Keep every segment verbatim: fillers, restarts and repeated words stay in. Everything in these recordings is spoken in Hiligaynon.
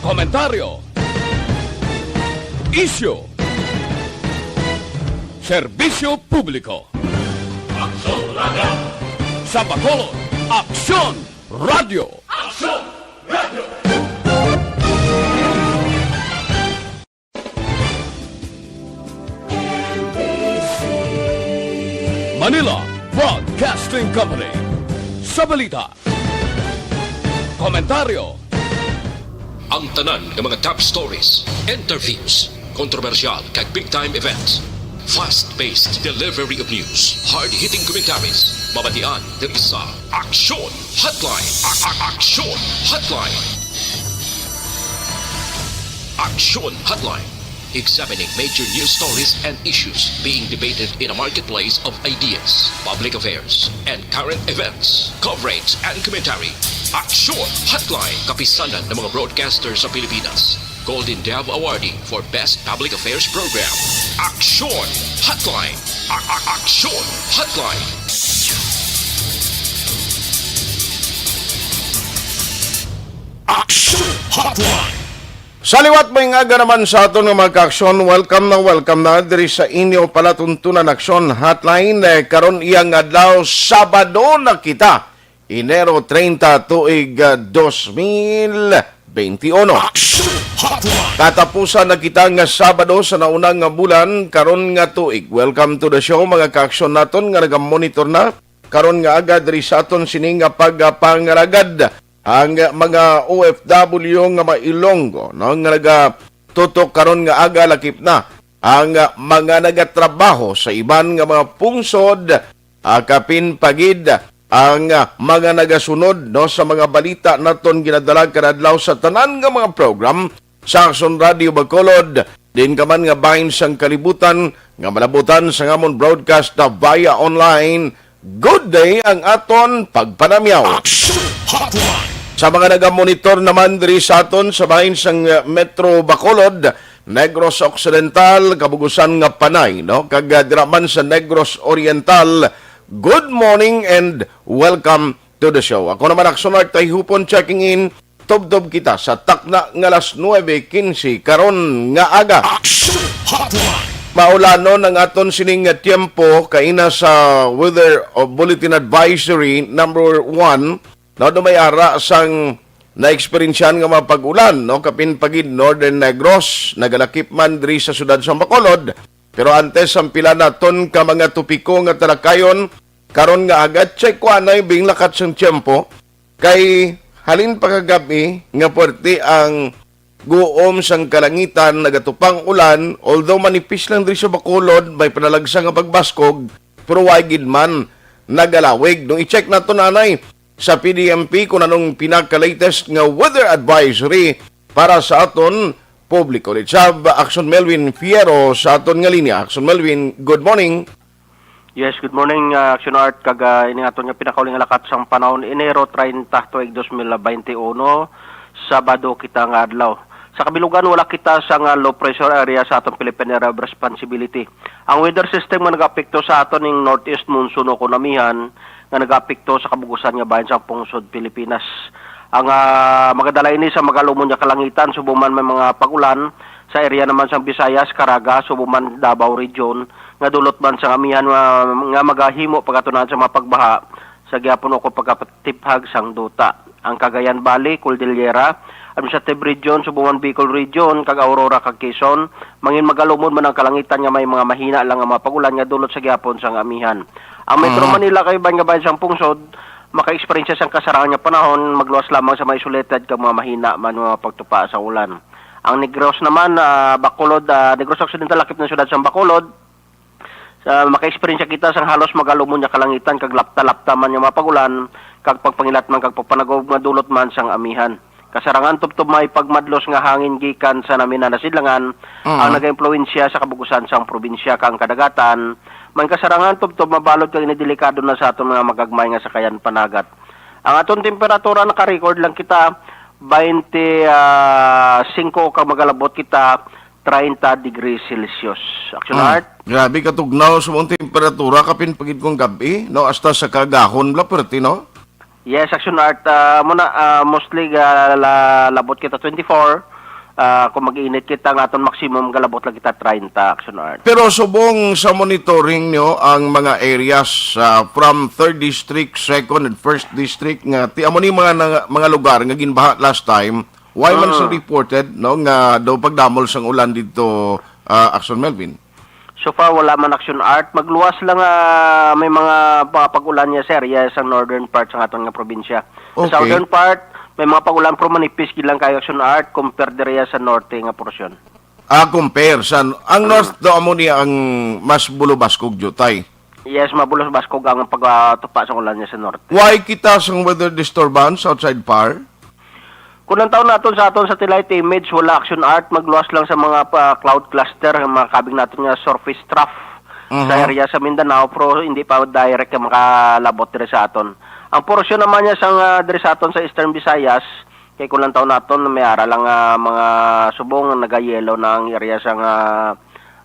Komentaryo. Isyu. Serbisyo publiko. Aksyon Radio. Sa Bacolod, Aksyon Radio. Aksyon Radio. Manila Broadcasting Company. Sa balita, komentaryo. Ang tanan nga mga top stories, interviews, kontrobersyal kag big time events. Fast-paced delivery of news, hard-hitting commentaries. Mabatian diri sa Aksyon Hotline. A- a- Aksyon Hotline. Aksyon Hotline. Examining major news stories and issues being debated in a marketplace of ideas, public affairs, and current events. Coverage and commentary. Aksyon Hotline. Kapisanan ng mga broadcaster sa Pilipinas. Golden Dove Awardee for Best Public Affairs Program. Aksyon Hotline. A- a- Aksyon Hotline. Aksyon Hotline. Sa liwat, maayong aga naman sa aton nga mga kaaksyon. Welcome na, welcome na diri sa inyo palatuntunan Aksyon Hotline. Eh, karon iyang adlaw, Sabado na kita, Enero treinta, tuig, ah, dos mil veintiuno. Aksyon Hotline. Katapusan na kita nga Sabado sa nauna nga bulan karon nga tuig. Welcome to the show, mga kaaksyon naton nga nagamonitor na karon nga aga diri sa aton sini nga pagpangalagad. Ang mga O F W nga mga Ilonggo, no, nga nagatutok karon nga aga, lakip na ang mga nagatrabaho sa iban nga mga pungsod, ah, kapin pa gid ang, ah, mga nagasunod, no, sa mga balita naton ginadala kada adlaw sa tanan nga mga program sa Aksyon Radio Bacolod, din ka man nga bahin sang kalibutan nga malabutan sang amon broadcast na via online. Good day ang aton pagpanamyaw. Action Hotline. Sa mga nagamonitor naman diri sa aton sa bahin sang, uh, Metro Bacolod, Negros Occidental, Kabugusan nga Panay, no? Kag, uh, dira man sa Negros Oriental, good morning and welcome to the show. Ako naman, Axonart Tayhupon, checking in. Tubtob kita sa takna nga alas nuebe quince karon nga aga. Action Hotline. Maulanon ang aton sining nga tiyempo, kaina sa weather o bulletin advisory number one, no, do may ara sang naeksperyensyahan nga mga pag-ulan, no, kapin pa gid Northern Negros, nagalakip man diri sa siyudad sa Bacolod. Pero antes, ang pila naton ka mga topiko nga talakayon karon nga aga, check ko anay bing lakat sang tiyempo. Kay halin pa kagab-i nga puwerte ang guom sang kalangitan, nagatupang ulan, although manipis lang diri sa Bacolod, may panalagsa nga pagbaskog, pero way gid man nagalawig. Nung i-check nato nanay sa P D M P kung anong pinaka-latest nga weather advisory para sa aton publiko. Let's have Action Melvin Fierro sa aton nga linya. Action Melvin, good morning. Yes, good morning, uh, Action Art. Kag, uh, ini aton nga pinakauli nga lakat sang panahon, Enero treinta, tuig dos mil veintiuno, Sabado kita nga adlaw. Sa kabilugan, wala kita sa nga low pressure area sa aton Philippine Area of Responsibility. Ang weather system nga nagaapekto sa aton ning northeast monsoon o kon amihan nga nagaapekto sa kabugusan nga bahin sang pungsod Pilipinas. Ang, ah, magadala ini sa magalumon nga kalangitan, subong man may mga pag-ulan sa area naman sang Visayas, Caraga, subong man Davao Region, nga dulot man sang amihan nga, nga magahimo pagatunan sa mga pagbaha sa gihapon o kon pagkatiphag sang duta. Ang Cagayan Valley, Cordillera, Administrative Region, subong man Bicol Region, kag Aurora kag Quezon, mangin magalumon man ang kalangitan nga may mga mahina lang nga mga pag-ulan nga dulot sa gihapon sang amihan. Ang Metro Mhm. Manila kag iban nga bahin sang pungsod, maka-eksperyensya sang kasarangan nga panahon, magluwas lamang sa mga isolated kag mga mahina man nga mga pagtupa sa ulan. Ang Negros naman, ah, Bacolod, ah, Negros Occidental, lakip na siyudad sang Bacolod, sa maka-eksperyensya kita sang halos magalumon nga kalangitan kag lapta-lapta man nga mga pag-ulan, kag pagpangilat man kag pagpanagob nga dulot man sang amihan. Kasarangan tubtob may pagmadlos nga hangin gikan sa naminanan nga sidlangan Mhm. ang nagaimpluwensya sa kabugusan sang probinsya kag ang kadagatan. May kasarangan tubtob mabalod kag ini delikado na sa aton mga magagmay nga sakayan panagat. Ang aton temperatura, naka-record lang kita, baynte singko kag magalabot kita treinta degrees Celsius. Action Mm. Art? Grabe katugnaw sa mong temperatura, kapin pa gid kung gab-i, no? Hasta sa kaagahon bala, perte, no? Yes, Action Art. Ah, muna, ah, mostly, ah, la-, labot kita twenty-four. Ah, kung mag-init kita, nga aton maximum galabot lang kita treinta, Action Art. Pero subong sa monitoring nyo ang mga areas, ah, from third district, second and first district, nga ti amo ni mga, nga mga lugar nga ginbaha last time, why man sa Mm. reported, no, nga daw pagdamol sang ulan dito, ah, Action Melvin? So far, wala man, Action Art. Magluwas lang, ah, may mga, mga pag-ulan niya sa area sa northern part sa aton nga probinsya. Sa Okay. southern part, may mga pag-ulan, pero manipis gid lang kayo, Action Art, compare diri sa norte nga porsyon. Ah, compare sa, ang Mm. north daw amo ni ang mas bulubaskog jutay. Yes, mabulos baskog ang pagtupa sa ulan niya sa norte. Why kita sang weather disturbance outside par? Kung ang taon naton sa aton satellite image, wala, Action Art, magluwas lang sa mga pa, cloud cluster, ang mga kabig naton nga surface trough sa Mhm. area sa Mindanao, pero hindi pa direct nga makalabot diri sa aton. Ang porsyon naman niya sa, ah, diri sa aton sa Eastern Visayas, kay kung ang taon naton, may ara lang, ah, mga subong nagayelo na ang area sa nga,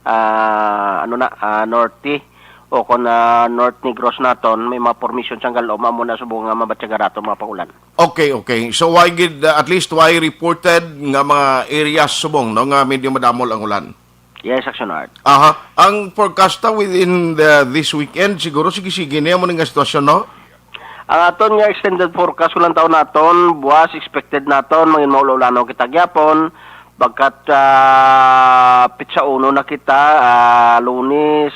ah, ano na, ah, Norte o kung, ah, North Negros naton, may mga formation sang galom, amo na subong nga mabatyagan naton mga pag-ulan. Okay, okay. So why gid, uh, at least why reported nga mga areas subong, no, nga medyo madamol ang ulan? Yes, Action Art. Aha. Ang forecast ta within the, this weekend, siguro sige-sige niya mo nga sitwasyon, no? Ang aton nga extended forecast, kung ang taon naton, buwas, expected naton, mangin maulaw-ulaw kita gyapon, pagkat, ah, pitsa uno na kita, ah, Lunes,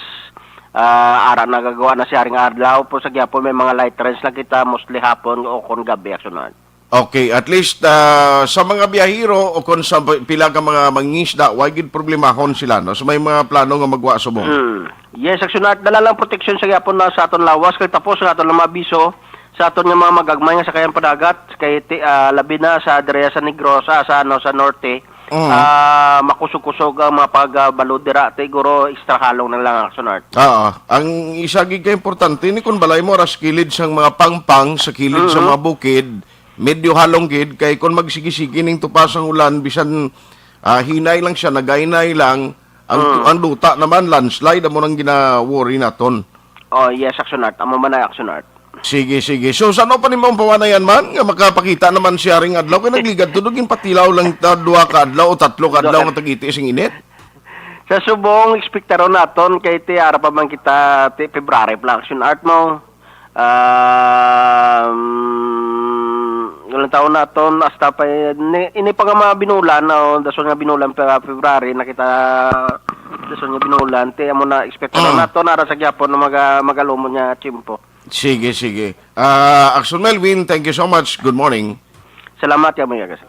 ah, ara nagagawa na siya ring adlaw, po sa gyapon may mga light rains na kita, mostly hapon o kon gabi, Action Art. Okay, at least, ah, sa mga biyahero o kon sa pi-, pila ka mga mangingisda, wa gid problemahon sila, no? So may mga plano nga magwa subong. Mm. Yes, Action Art, dala lang proteksyon sa gyapon na sa aton lawas, kay tapos sa aton lang mabiso, sa aton nga mga magagmay nga sakayan padagat, kay ti-, ah, labi na sa direya sa Negros, ah, sa, ano, sa norte, Mm. ah, makusog-kusog ang mga pagbalod dira, ti, guro, extra halong na lang, Action Art. Oo. Ang isa gid ka importante ni, kung balay mo, ras kilid sang mga pangpang, sa kilid sa Mhm. mga bukid, medyo halong gid, kay kung magsigi-sigi ning tupas ang ulan, bisan, ah, hinay lang siya, nagaynay lang, ang, Mm. ang duta naman, landslide, amo nang gina-worry naton. Oh, yes, Action Art. Amo man ay Action Art. Sige, sige. So, sa ano pa nimo ang pawanayan man, nga makapakita naman siya ring adlaw, kay nagligad tudo, ginpatilaw lang ta, duha ka adlaw o tatlo ka adlaw Duha ka nga tagiti sing init? Sa subong, ekspektaron naton kay ti ara pa man kita, ti February pa lang, Action Art mo. Um, walang taon naton, hasta pa, ni, ini pa nga mga binulan, no? Dason nga binulan pa, February, nakita, dason nga binulan, ti amo na, ekspektaron Mm. naton, ara sa gyapon, nga maga-, magalumon nga tiyempo. Sige, sige. Ah, Action Melvin, thank you so much. Good morning. Salamat, ya, mga kasal.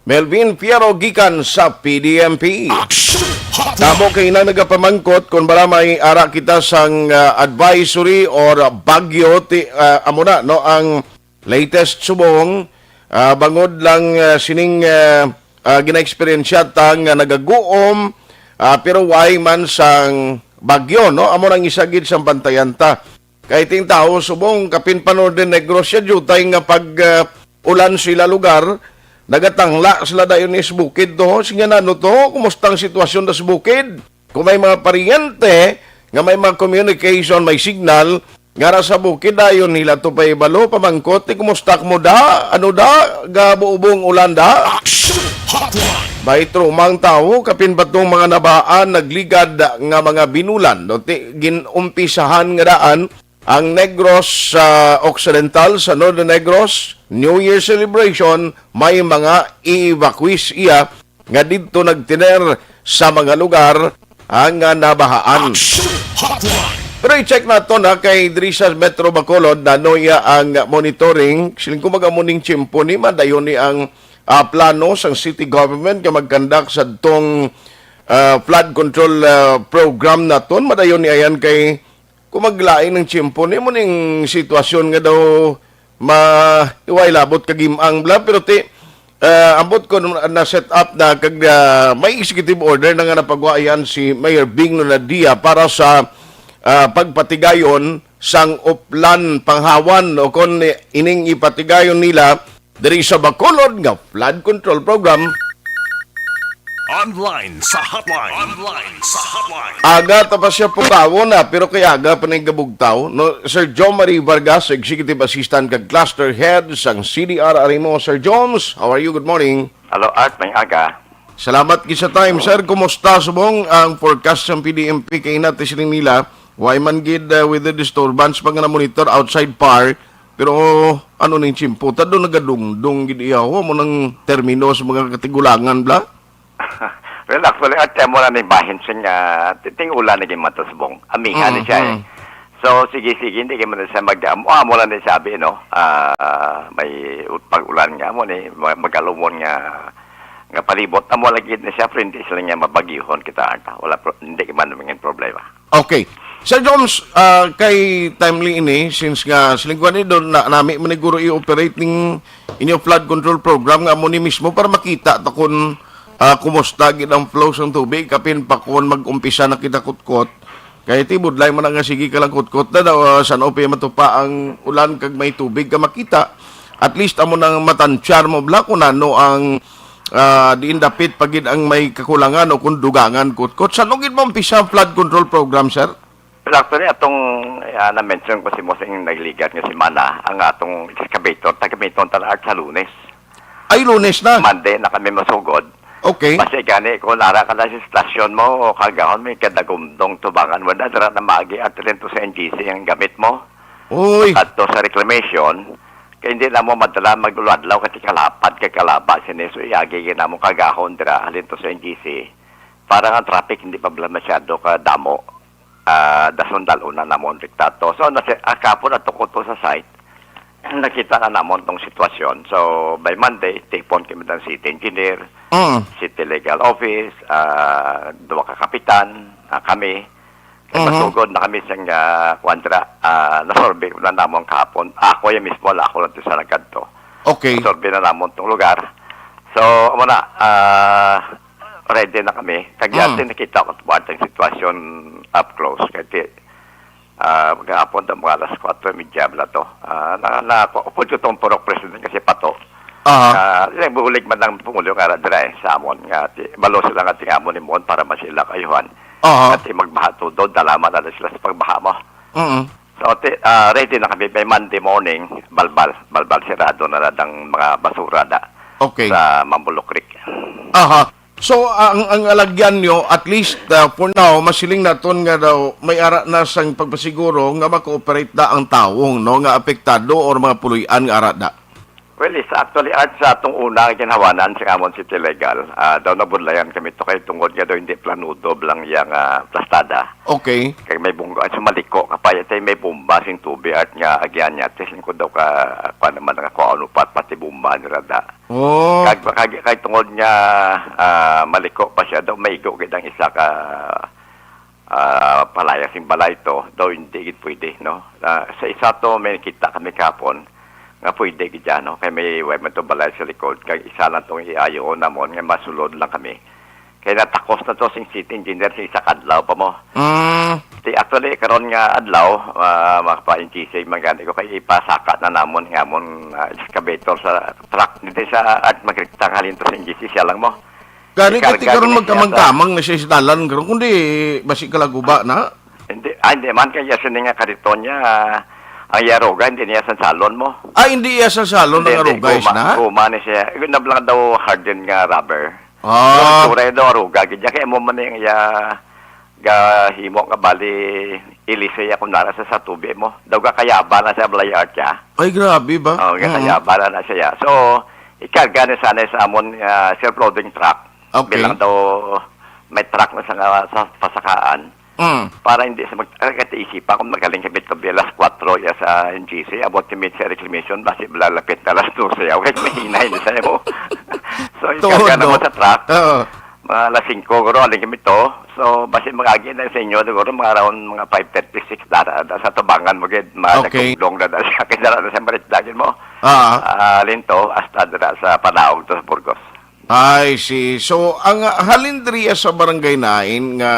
Melvin Fierro gikan sa P D M P. Action Hotline. Tamo kay na nagapamangkot kung bala may ara kita sang, ah, advisory or bagyo ti, ah, amo na, no, ang latest subong, ah, bangod lang, ah, sining, ah, ah, gina-eksperyensya ta nga nagaguom, ah, pero way man sang bagyo, no? Amo nang isa gid sang bantayan ta. Kay ting tawo subong kapin pa Northern Negros siya, jutay nga pag, ah, ulan sila lugar, nagatangla sila dayon is bukid to. Sige na, ano to? Kumusta ang sitwasyon na sa bukid? Kung may mga paryente nga may mga communication, may signal, nga ra sa bukid dayon nila to paibalo, pamangkot, ti kumusta mo da? Ano da? Gabuubong ulan da? Action Hotline. May trauma ang tawo, kapin ba tong mga nabaan, nagligad nga mga binulan, no? Ti, ginumpisahan nga daan, ang Negros sa Occidental, sa Northern Negros, New Year celebration, may mga i-evacuees iya nga didto nagtiner sa mga lugar ang nga nabahaan. Action Hotline. Pero i-check nato na kay diri sa Metro Bacolod, nano iya ang monitoring. Siling ko, mag-amo ning tiyempo ni, madayon ni ang, ah, plano sang city government nga mag-conduct sa tong, ah, flood control, ah, program naton. Madayon ni ayan kay kung maglain ang tiyempo, nimo ning sitwasyon nga daw ma-, iway labot kagimang bla, pero ti, ah, ambot ko na set up na kag, ah, may executive order na nga napagwayan si Mayor Bing Lunadia para sa, ah, pagpatigayon sang Oplan Panghawan o kon ining ipatigayon nila diri sa Bacolod nga flood control program. Online sa hotline. Online sa hotline. Aga ta pa siya pugawon na, pero kay aga pa ning gabugtaw, no? Sir John Marie Vargas, Executive Assistant kag Cluster Head sang C D R R mo. Sir Jones, how are you? Good morning. Hello, Art. May aga. Salamat gid sa time. Sir, kumusta subong ang forecast sang P D M P kay nati siling nila? Way man gid, uh, weather disturbance pa nga na-monitor outside PAR, pero ano ning tiyempo? Tado nagadungdong gid iyaw mo nang termino sa mga katigulangan, bla? Well, actually, ate, amo na ni bahin sing, ah, ti-, ting ulan na gid man to subong. Amihan ni Mm, siya, eh. mm. So, sige, sige, hindi gid man siya mag-, amo, amo lang ni sabi, no? Ah, may u-, pag-ulan nga, amo ni, ma-, magalumon nga, nga palibot. Amo lagi ni siya, pero hindi sila niya mabagyuhon kita, ata. Wala pro-, hindi gid man mangin problema. Okay. Sir Joms, ah, kay timely ini, since nga sa linggo ni doon na, nami man ni guro i-operate ning inyo flood control program nga amo ni mismo para makita ta kung, ah, kumusta gid ang flow sang tubig kapin pa kon mag-umpisa na kita kutkot. Kay ti budlay man nga sige ka lang kutkot na daw, ah, san-o pa matupa ang ulan kag may tubig ka makita. At least amo nang matansyar mo bla kung ano ang, ah, diin dapit pa gid ang may kakulangan o kung dugangan kutkot. San-o gid mo umpisa ang flood control program, sir? Well, actually, atong, ah, na-mention ko si Mosing nagligat nga semana, ang atong excavator, taga-, gamiton ta na art sa Lunes. Ay, Lunes na. Monday na kami masugod. Okay. Basi gani, kung ara ka na sa istasyon mo, o kagahon mo, kadagumdong tubangan mo na, dira na magi at rin to sa N G C ang gamit mo. Uy. Kadto sa reclamation, kay hindi na mo madala mag-adlaw kasi kalapad kay kalaba sini. So, iagi gid namo kagahon dira, halin to sa N G C. Para nga traffic, hindi pa bala masyado ka damo. Ah, dason dal-on na namon rekta to. So, nasi-, ah, kapon ato ko to sa site, nakita na namon tong sitwasyon. So, by Monday, tipon kami ng city engineer, Mm. city legal office, ah, duwa ka kapitan, ah, kami. Kay Mhm. masugod na kami sa, ah, kwan dira, ah, nasurvey na namon kahapon. Ako yung mismo, wala ako lang sa nagkadto. Okay. Nasurvey na namon tong lugar. So, amo na, ah, ready na kami. Kag Mm. ati nakita ko tuwad ang sitwasyon up close. Kay ti-, ah, maghapon to, mga alas kwatro y medya bala to. Ah, na, na, upod ko tong purok president kasi pato. Aha. Ah, yung bulig man ang Pangulo nga ara dira, eh, sa amon nga ti-, balo sila nga tingamon ni Mon para man sila kayuhan. Aha. Nga ti magbaha to daw, dalaman na sila sa pagbaha mo. Mm. So, ti-, ah, ready na kami by Monday morning, balbal, balbal sirado na lang ang mga basura da Okay. sa Mambolo Creek. Aha. So, ang, ang alagyan nyo, at least, uh, for now, masiling naton nga daw may ara na sang pagpasiguro nga maka-operate na ang tawong, no, nga apektado or mga puloy-an nga ara na. Well, is actually, Art, sa atong una nga ginhawanan sa amon City Legal, ah, daw nabudlayan kami to kay tungod nga daw hindi planudo lang yang, ah, plastada. Okay. Kay may bungga, sa Maliko, kapayat ay may bomba sing tubig, Art, nga agyan niya. Tis lingkod daw ka, pa naman nga kuha, ano, pat-, pati bomba nila da. Oh. Kag, kag, kag tungod nga, ah, Maliko pa siya, daw maigo gid ang isa ka, ah, palaya sing balay to, daw hindi gid pwede, no? Ah, sa isa to, may kita kami kahapon nga pwede gid dyan, no? Kay may, way man to balay sa likod, kag isa lang tong iayo namon nga masulod lang kami. Kay natakos na to sing city engineer sa isa kadlaw pa mo. Mm. Ti, actually, karon nga adlaw, ah, mga pa-N G C, magani ko kay ipasaka na namon nga amon, ah, excavator sa truck. Dito sa at magriktang halin to sa N G C, siya lang mo. Gani Ikarga kati karon gid siya sa magkamang-kamang na siya sa dalan karon, kundi basi kalaguba na. Hindi, ah, hindi man kaya sini nga kariton niya, ah, ang yaruga, hindi niya sansalon mo. Ah, hindi iya sansalon Hindi, ang hindi, arugay guma, na? guma ni siya. Nablang daw hardened nga rubber. Ah. Pero tura daw aruga, gid niya kay mo man yung iya gahimo nga bali, ilisa iya kung nara sa, sa tubig mo. Daw gakayaba na sa balay art siya. Ay, grabe ba? Oh, Mm. gakayaba na, na siya. So, ikarga na sana sa amon, ah, self-loading truck. Okay. Bilang daw may truck na sa, sa pasakaan. Mm. Para hindi sa mag-, ah, kasi isipan kung magaling kami to, alas kwatro ya sa N G C, about to meet sa reclamation, basi bala lapit na alas dose, ya. Kaya mahina yun sa'yo. So, Tuod, ikarga no? naman sa truck. Oo. Mga alas singko, guro, aling kami to. So, basi mag-agi na sa inyo, siguro, mga around mga five thirty-six, dara, da, sa tubangan mo, gid, mga Okay. nagkugdong na, da, sa akin, dara, da, sa marit, dagin mo. Ah. Ah, linto, hasta dara sa Panaog to, sa Burgos. I see. So, ang, ah, halin diri sa Barangay nine nga,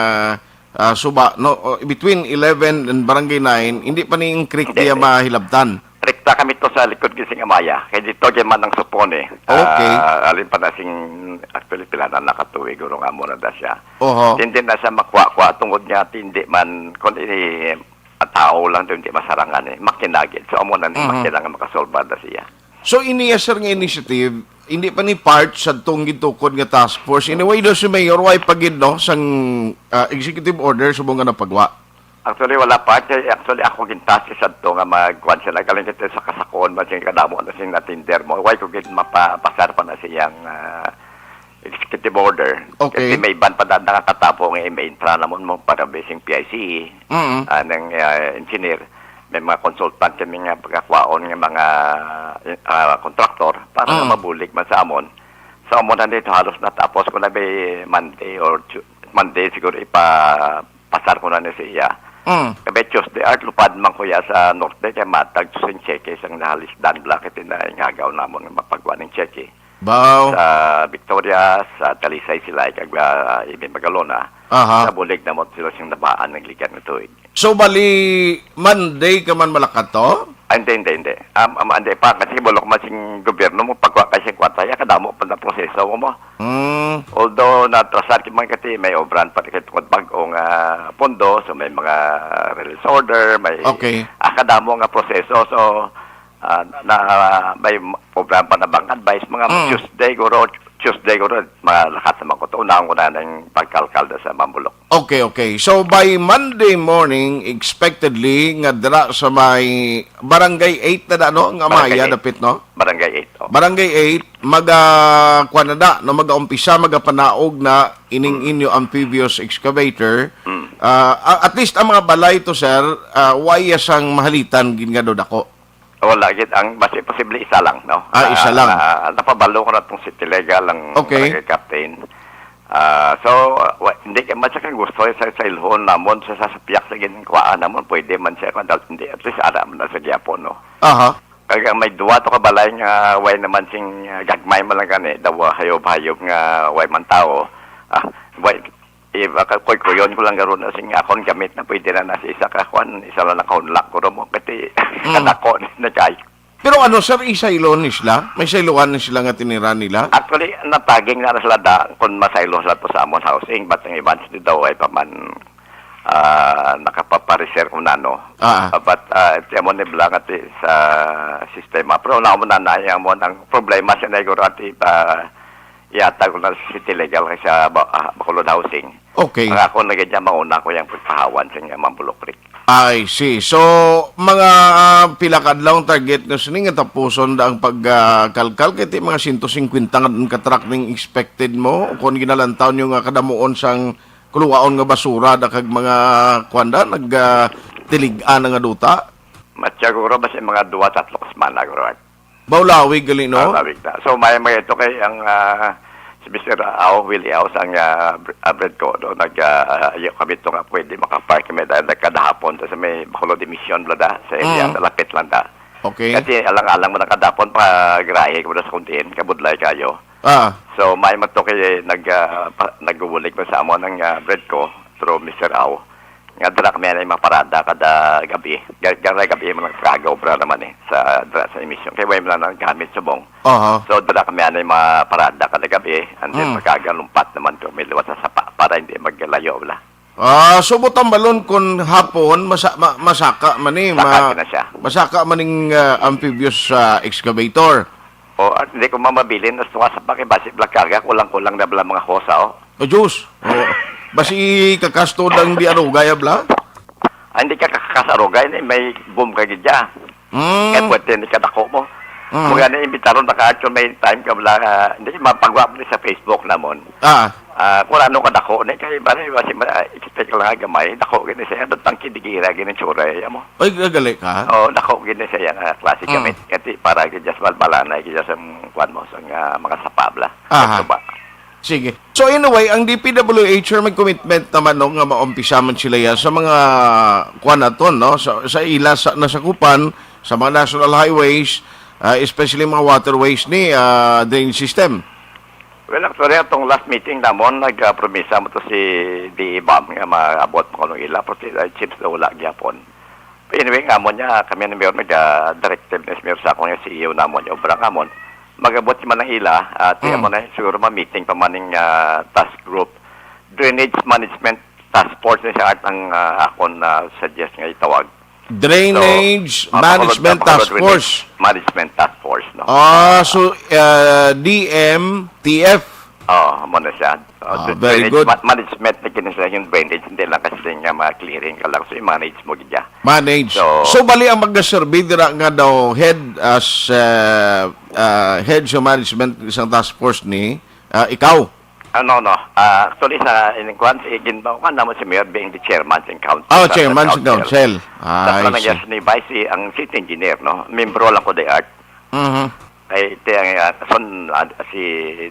ah, suba, no, o, between eleven and Barangay nine, hindi pa ni ang creek Hindi, diya hindi. mahilabtan? Rekta kami to sa likod gising Amaya. Kay dito, di man ang supon eh. Okay. Ah, alin pa na sing, actually, pila na nakatuig, guro nga muna da siya. Oho. Hindi na siya makuha-kuha tungod niya, hindi man, kung ini, ang tao lang to, hindi masarangan eh. Makinagit. So, amo na ni Mhm. makina nga makasolba na siya. So, iniya, sir, nga initiative, hindi pa ni part sa tong gitukod nga task force. Anyway, do si Mayor, way pa gid, no, sang, ah, executive order subong nga napagwa. Actually, wala pa. Kay actually, ako gintask sa to nga magkuan sila. Galing kita sa kasakuon man sing kadamo na sing natender mo. Why ko gid mapapasar pa na siyang, ah, executive order? Okay. Kasi may iban pa daan nakatapo nga may intra namon mo para bising P I C E, Mm. ah, ng, ah, engineer. May mga consultant kami nga pagkakwaon nga mga, ah, contractor para Mm. mabulig man sa amon. Sa amon na dito, halos natapos ko na by Monday or Tu-, Monday siguro ipa-, pasar ko na ni sa iya. Mm. Kay by Tuesday, art lupad man ko ya sa norte, kay matag to sing cheque, sang nahalisdan bla, kay tinay ngagaw namon nga mapagwa ning cheque. Baw. Sa Victoria, sa Talisay sila, kag, ah, Amy Magalona. Aha. Sa bulig na mo sila sing nabaan ng ligan nga tuig. So, bali, Monday ka man malakat to? Ah, hindi, hindi, hindi. Um, um, hindi pa, kasi bulok man sing gobyerno mo, pagwa kay sing kwarta, ya, kadamo pa na proseso mo, mo. Mm. Although, natrasar ki man kasi may obran pa kasi tungod bag-o nga pondo, so may mga release order, may Okay. ah, kadamo nga proseso. So, ah, na, may obran pa na bang advice, mga Mm. Tuesday, guro, Tuesday, guro, malakat naman ko to. Unahon ko na ng pagkalkal na sa Mambulok. Okay, okay. So, by Monday morning, expectedly, nga dira sa may Barangay eight na da, no? Nga Barangay Maya, eight. Dapit, no? Barangay eight, oh. Barangay eight, maga, kuwan na da, no? Magaumpisa, magapanaog na ining Mm. inyo amphibious excavator. Mm. Ah, a-, at least ang mga balay to, sir, ah, waya sang mahalitan gid nga do dako. Wala gid, ang basi posible isa lang, no? Ah, isa Ah, lang. ah, napabalo ko na tong City Legal, ang Okay. barangay captain. Ah, so, ah, wa-, hindi ka man siya kang gusto sa, sa ilhon namon, sa, sa, sa piyak sa ginkuhaan namon, pwede man siya, kung dal-, hindi, at least ara man na sa gyapon, no? Aha. Kaya may duwa to ka balay nga way naman sing, ah, gagmay man lang gani, daw hayob-hayob nga way man tao. Ah, way, Eh, baka kuy-kuyon ko lang garo na sing akon gamit na pwede na nasa isa ka kwan, isa lang nakahunlak ko mo. Kasi Mm. kadako na kay. Pero ano, sir, isaylo ni sila? May sayloan ni sila nga tinira nila? Actually, nataging na sila da, kung masaylo sila to sa amon housing, but ang iban sila daw ay pa man, ah, nakapapareser kung nano. Ah, ah. Ah, but, ah, ti amo ni bla nga ti sa sistema. Pero na mo na na, amo ang problema siya na siguro ati pa, Yata ko na sa City Legal kay sa ba-, ah, Bacolod Housing. Okay. Ang ako na ganyan, mauna ko yung pagpahawan sa inyo, Ma'am Bulokrik. I see. So, mga, ah, pila ka adlaw ang target nga sini nga tapuson da ang pag, ah, kalkal? Kay ti mga sento singkwenta nga ka truck ning expected mo kung ginalantaw nyo nga kadamuon sang kuluwaon nga basura da kag mga kuwan da, nag, ah, tilig-an na nga duta? Matya, guro, basi mga duwa, tatlo ka semana, guro. Baulawig gali, no? Baulawig na. So, may, may ito kay ang, ah, si Mister Au, Willie Au, sang, ah, Br-, ah, Bredco, no? Nag, ah, iyo kami ito nga pwede makapark kami dahil nagkadahapon to sa may Bacolod Mission, bla da, sa area, Mm. sa lapit lang da. Okay. Kasi alang-alang mo nakadapon, pa grahe ko na sa kundiin, kabudlay kayo. Ah. So, may man to kay nag, ah, pa, nagbubulig pa sa amo ng, ah, Bredco through Mister Au. Nga dira kami anay maparada kada gabi. Ga-, kada gabi man ang traga obra naman eh sa dira sa emission. Kay way man lang gamit subong. Aha. So, dira kami anay maparada kada gabi, and then Mm. pagkaga lumpat naman ko may liwat sa sapa para hindi maglayo wala. Ah, so butambalon kun hapon masa-, ma-, masaka man ni, Saka ma-, na siya. Masaka man ning, ah, amphibious, ah, excavator. O, at hindi ko mamabilin, nas tunga sa paki, basi bla karga, kulang-kulang na bla mga hosa, oh. O, Diyos. O, basi kakastod ang di arugay, abla? Ah, hindi ka kakasarugay, ni may boom ka gid ya. Mm. Kaya pwede ni kadako mo. Mm. Mga na imbitaron na ka, actually, may time ka bla, ah, hindi, mapagwa mo ni sa Facebook namon. Ah. Ah, kung ano kadako ni, kay bali, basi ma-, expect lang nga gamay, dako gini siya, doon pang kidigira, gini tsura, ya mo. Ay, gagali ka? Oo, dako gini siya, nga klase Mm. gamit. Kasi para gid sa balbalanay, gid sa kuwan mo, sa nga mga sapabla. Aha. Sa tuba. Sige. So, anyway, ang D P W H, sir, may commitment naman, no, nga maumpisa man sila ya sa mga kuwan naton, no, sa, sa ila sa nasakupan, sa mga national highways, ah, especially mga waterways ni, ah, drain system. Well, actually, atong last meeting namon, nagpromisa mo to si D E Bam nga maabot mo kanong ila, pero it seems na wala gyapon. Anyway, nga mo niya, kami ni Mayor, nag-directive ni Mayor sa akong C E O namon, yung obra namon. Mag-abot si Manang Ila, at Mm. mo na siguro ma-meeting pa maning, ah, task group, drainage management task force ni sa art ang, ah, akon na suggest nga itawag. Drainage So, ah, Bacolod, Management Bacolod Task Drainage Force. Management Task Force, no? Ah, so, ah, D M T F. Oh, amo na siya. Oh, Ah, the very drainage good. ma-, management na kini sa yung drainage, hindi lang kasi nga mga clearing ka lang. So, i-manage mo gid ya. Manage. So, So, bali ang magna-survey dira nga daw head as, ah, ah, head sa management isang task force ni, ah, ikaw? Ano, no? Ah, actually, sa ining kwan, si Ginbao ka naman si Mayor being the chairman sa council, Oh, sa, sa chairman sa council. council. Sa I kanang see. yes ni Vice, si, ang city engineer, no? Membro lang ko the art. Mhm. Kay ti ang, ah, son, ah, si,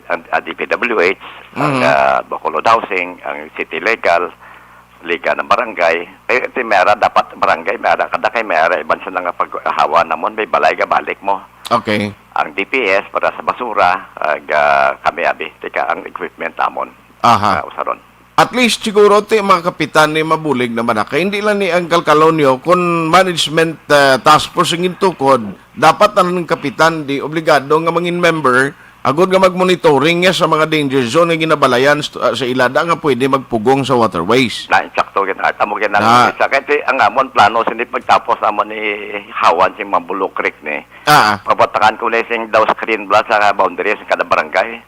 ang, ah, D P W H, ang, Mhm. ah, Bacolod Housing, ang City Legal, Liga ng Barangay. Kay ti may ara dapat barangay, may ara kada kay may ara iban sa nga paghawa namon, may balay ka balik mo. Okay. Ang D P S para sa basura, ag, ah, kami abi, tika ang equipment amon. Aha. Ah, usaron. At least siguro ti mga kapitan ni mabulig naman na. Kay hindi lang ni ang kalkalon nyo, kung management, ah, task force ang gintukod, dapat na lang ang kapitan di obligado nga mangin member, agod nga mag-monitoring niya sa mga danger zone nga ginabalayan st-, ah, sa ilada nga pwede magpugong sa waterways. Na, insakto gid, Art. Amo gid ang Ah. isa. Kay ti, ang amon plano, sini pagtapos amon ni Hawan sing mga Bulok Creek ni. Ah. Pabatangan ko na sing daw screen bla sa boundaries ng kada barangay.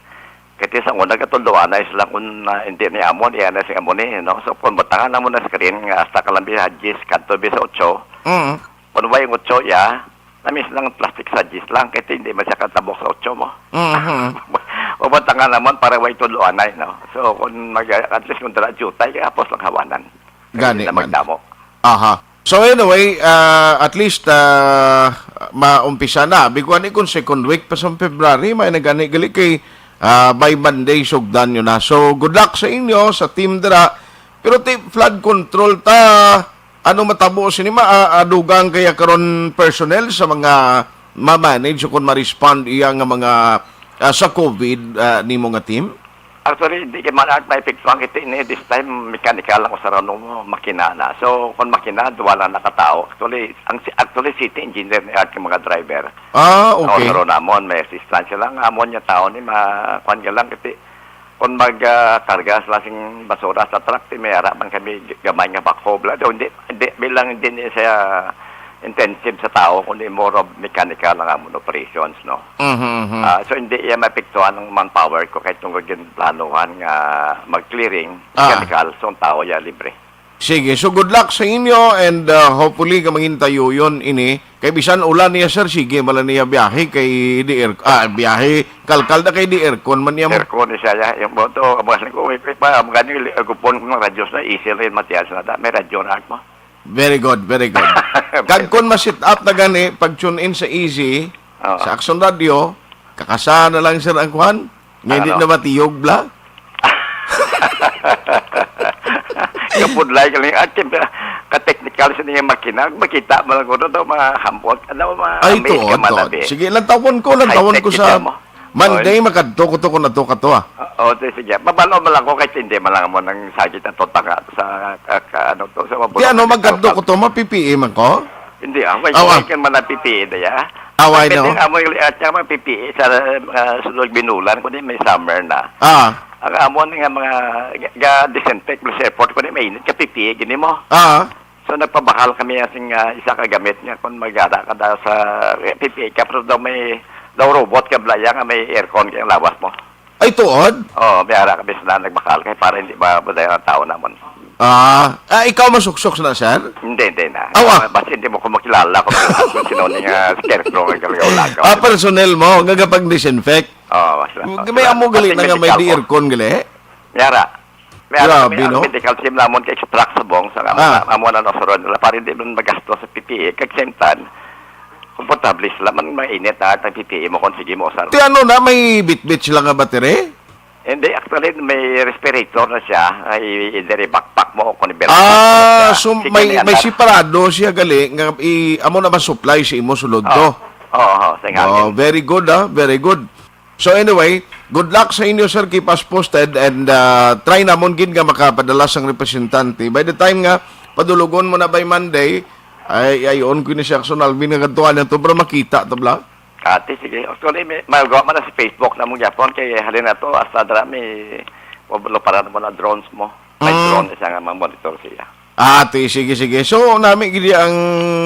Kay ti sa una, katulduanay sila kung, ah, hindi ni amon, iya na sing amo ni, no? So, kung batangan namon na screen, nga hasta kalambi hadjis, kadto bi sa otso, Mm. kung way ang otso, ya, namis lang plastic sa hadjis lang, kay ti hindi man siya katabok sa otso mo. Mhm. Pabatangan namon para way tulduanay, no? So, kung mag, at least kung dala jutay, kaya apos lang hawanan. Kay Gani hindi na man. magdamo. Aha. So anyway, ah, at least, ah, maumpisa na. Biguan ni kung second week pa sa February, may nagani gali kay, ah, by Monday, sugdan nyo na. So good luck sa inyo, sa team dira. Pero ti flood control ta, ano matabo sini ma-, ah, ah, dugang kaya karon personnel sa mga ma-manage o kung ma-respond iya nga mga, ah, sa COVID, ah, nimo nga team? Actually, hindi kay man art maepektuhan kita ini. This time, mechanical lang usaron mo, makina na. So, kung makina, duwa lang nakatao. Actually, ang si-, actually, city engineer ni art yung mga driver. Ah, okay. Usaron namon, may assistance sila. Ang amon niya tao ni, ma-, kwan ka lang, kasi kung mag, ah, karga sila sing basura sa truck, ti may ara man kami g-, gamay nga backhoe. Bla, daw, hindi, hindi, bilang din siya intensive sa tao, kundi more of mechanical ang amon operations, no? Mhm, mhm. Ah, so, hindi iya maepektuhan ang manpower ko kahit tungod yung planuhan nga mag-clearing, Ah. mechanical, so ang tao ya libre. Sige, so good luck sa inyo and, ah, hopefully ka mangin tayo yun ini. Kay bisan ulan niya, sir, sige, mala niya biyahe kay di air-, ah, biyahe, kalkal na kay di aircon man niya mo. Aircon ni siya, ya. Yung boto, ang mga ko, may pa, ang mga nil-, ang kupon ko ng radyo sa, easy rin, Matias, na da. May radyo na ako. Very good, very good. Kag kun ma-set up na gani, pag tune in sa Easy, Oo. sa Action Radio, kakasa na lang, sir, ang kwan. Nga hindi Ano? na matiyog, bla? Kapudlay ka lang. At siyempre, ka-technical sa niya makina. Makita mo lang ko doon, mga hambot. Ano, mga Ay, amazed tuod, ka man, tuod. abi. Sige, lantawon ko, lantawon High-tech ko kita sa mo. Monday, Oh, makadto ko to kung ato ka to, ah. Oo, sige, sige. Mabalo mo lang ko kahit hindi man lang mo nang sakit na to, tanga sa, ka, ka, ano to, sa Di ano, magkadto ko to, ma-P P E man ko? Hindi, ah. Wait, Awa. wait, kan man ang P P E na ya. Away, Ang no? pwedeng amo yung, at saka mga P P E sa, ah, sulod binulan, kundi may summer na. Ah. Ang amo nga mga ga-, ga-disinfect mo sa airport, kundi mainit ka P P E, gini mo. Ah. So, nagpabakal kami asing, ah, isa ka gamit nga kung mag-ara ka daw sa, eh, P P E ka, pero daw may, daw robot ka, blaya nga may aircon kay lawas mo. Ay, tuod? Oo, may ara kami sila nagbakal kay para hindi ba, ba ang tao naman. Ah, ah, ikaw masuksok na, sir? Hindi, hindi na. Aw, ah. Ah, basta hindi mo ko makilala kung, kung sino ni nga scarecrow nga gagaw-lagaw. Ah, personnel mo, nga kapag-disinfect? Oo, basta. May amo gali Basta na nga may medical di ko. aircon gali? May ara. May ara, Grabe, may ara, no? medical team namon ka extract sa bong sa Ah. amo na, no, sa ron. Para hindi man magasto sa P P E. Kag same time, komportable sila man mainit na ang P P E mo kung sige mo usar. Ti ano na, may bitbit sila nga battery? Hindi, actually, may respirator na siya. Ay, either i-backpack mo o kung i-belt Ah, mo siya. so Sige, may, may may ara. separado siya gali nga i-, amo na ma-supply sa imo sulod Oo. to. Oo, oo, sa Oh, hangin. very good, ah. Very good. So anyway, good luck sa inyo, sir. Keep us posted and, ah, try namon gid nga makapadala sang representante. By the time nga padulogon mo na by Monday, ay, ay on ko ni si Action Alvin nga kadtuan na to para makita to, bla. Ate, sige. Actually, may, magawa man na sa Facebook na mong Japon kay halin na to, hasta dra may, wabalo para mo na drones mo. May Mm. drone siya nga mag-monitor siya. Ah, ti, sige, sige. So, nami gid ang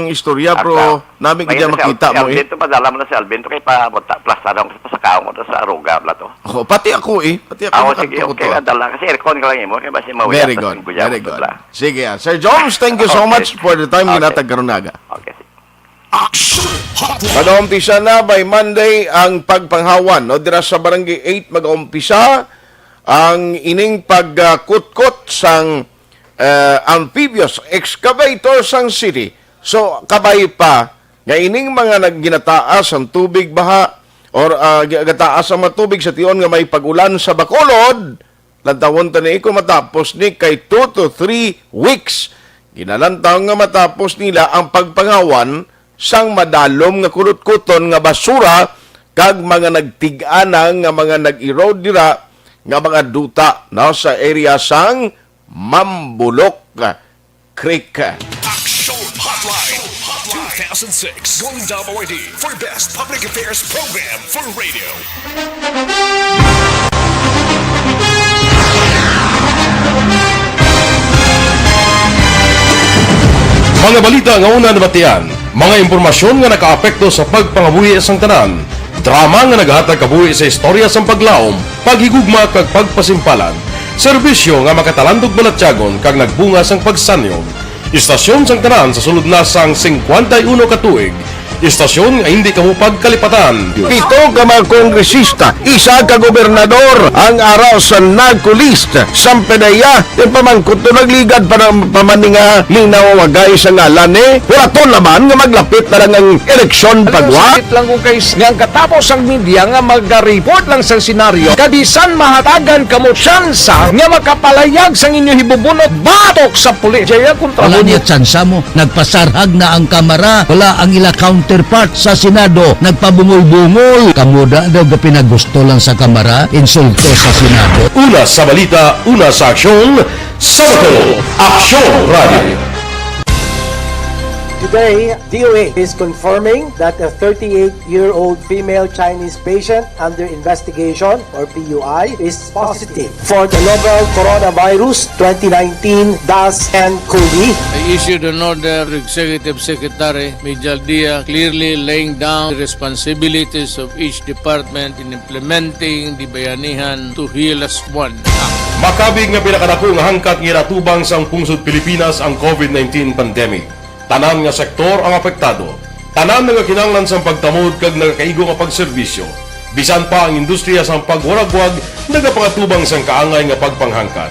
istorya, pero Aka. Nami gid May ang na si makita Al-, mo, eh. Alvin to, padala mo na si Alvin to kay pa-, pa-, plastadong, pasakaon ko to sa aruga, bala to. Oh, pati ako, eh. Pati ako, Ako, sige, makadto ko okay, to. Dala. Kasi aircon ka lang imo, kay basi mawala Very sa good, singguyaw, very good. Bala. Sige, ah. Sir Jones, thank you so Okay. much for the time Okay. ginatag karon nga aga. Okay, sige. Action Hotline. Mag-umpisa na by Monday ang pagpanghawan, no? Dira sa Barangay eight, mag-umpisa ang ining pagkutkot sang, eh, amphibious excavator sang city. So, kabay pa nga ining mga nag-, ginataas ang tubig baha or, ah, gi-, gataas ang mga tubig sa tion nga may pag-ulan sa Bacolod, lantawon ta ni kung matapos ni kay two to three weeks. Ginalantaw nga matapos nila ang pagpangawan sang madalom nga kulot-kuton nga basura kag mga nagtig-ana nga mga nag-erode dira nga mga duta, no, sa area sang Mambulok Creek. Action Hotline two thousand six Golden Dome Awardee for Best Public Affairs Program for Radio. Mga balita nga una nabatian, mga impormasyon nga nakaapekto sa pagpangabuhi sang tanan, drama nga nagahatag kabuhi sa istorya sang paglaom, paghigugma kag pagpasimpalan, serbisyo nga makatalandog balatyagon kag nagbunga sang pagsanyog. Istasyon sang tanan sa sulod na sang singkwenta y uno ka tuig. Istasyon nga hindi kamo pagkalipatan. Pito ka mga kongresista, isa ka gobernador ang ara sa NARCO list. Sampe na iya, yung pamangkot to nagligad pa ng pamaninga, linaw wagay sa ngalan ni. Hulaton naman nga maglapit na lang ang eleksyon, pagwa. Sakit lang ko kay s-, nga ang katapos ang media nga mag-report lang sa senaryo, kabisan mahatagan kamo tsansa nga makapalayag sang inyo hibubunot batok sa pulis. Jaya kontra Wala mo. Niya tsansa mo. Nagpasarhag na ang Kamara. Wala ang ila counterpart sa Senado. Nagpabungol-bungol. Kamo da daw gapinagusto lang sa Kamara. Insulto sa Senado. Una sa balita, una sa aksyon, sa Bacolod, Aksyon Radio. Today, D O A is confirming that a thirty-eight-year-old female Chinese patient under investigation, or P U I, is positive for the novel coronavirus twenty nineteen dash ten COVID. I issued an order to Executive Secretary Mijal Dia, clearly laying down the responsibilities of each department in implementing the Bayanihan to Heal as One Act. Makabig nga pinakadako nga hangkat nga ginatubang sang pungsod Pilipinas ang COVID nineteen pandemic. Tanan nga sektor ang apektado. Tanan nga kinahanglan sang pagtamod kag nagakaigo nga pagserbisyo. Bisan pa ang industriya sang pagwaragwag nagapangatubang sang kaangay nga pagpanghangkat.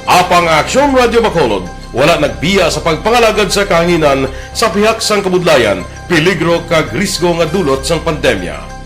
Apang ang Aksyon Radyo Bacolod wala nagbiya sa pagpangalagad sa kahanginan sa pihak sang kabudlayan, peligro kag risgo nga dulot sang pandemya.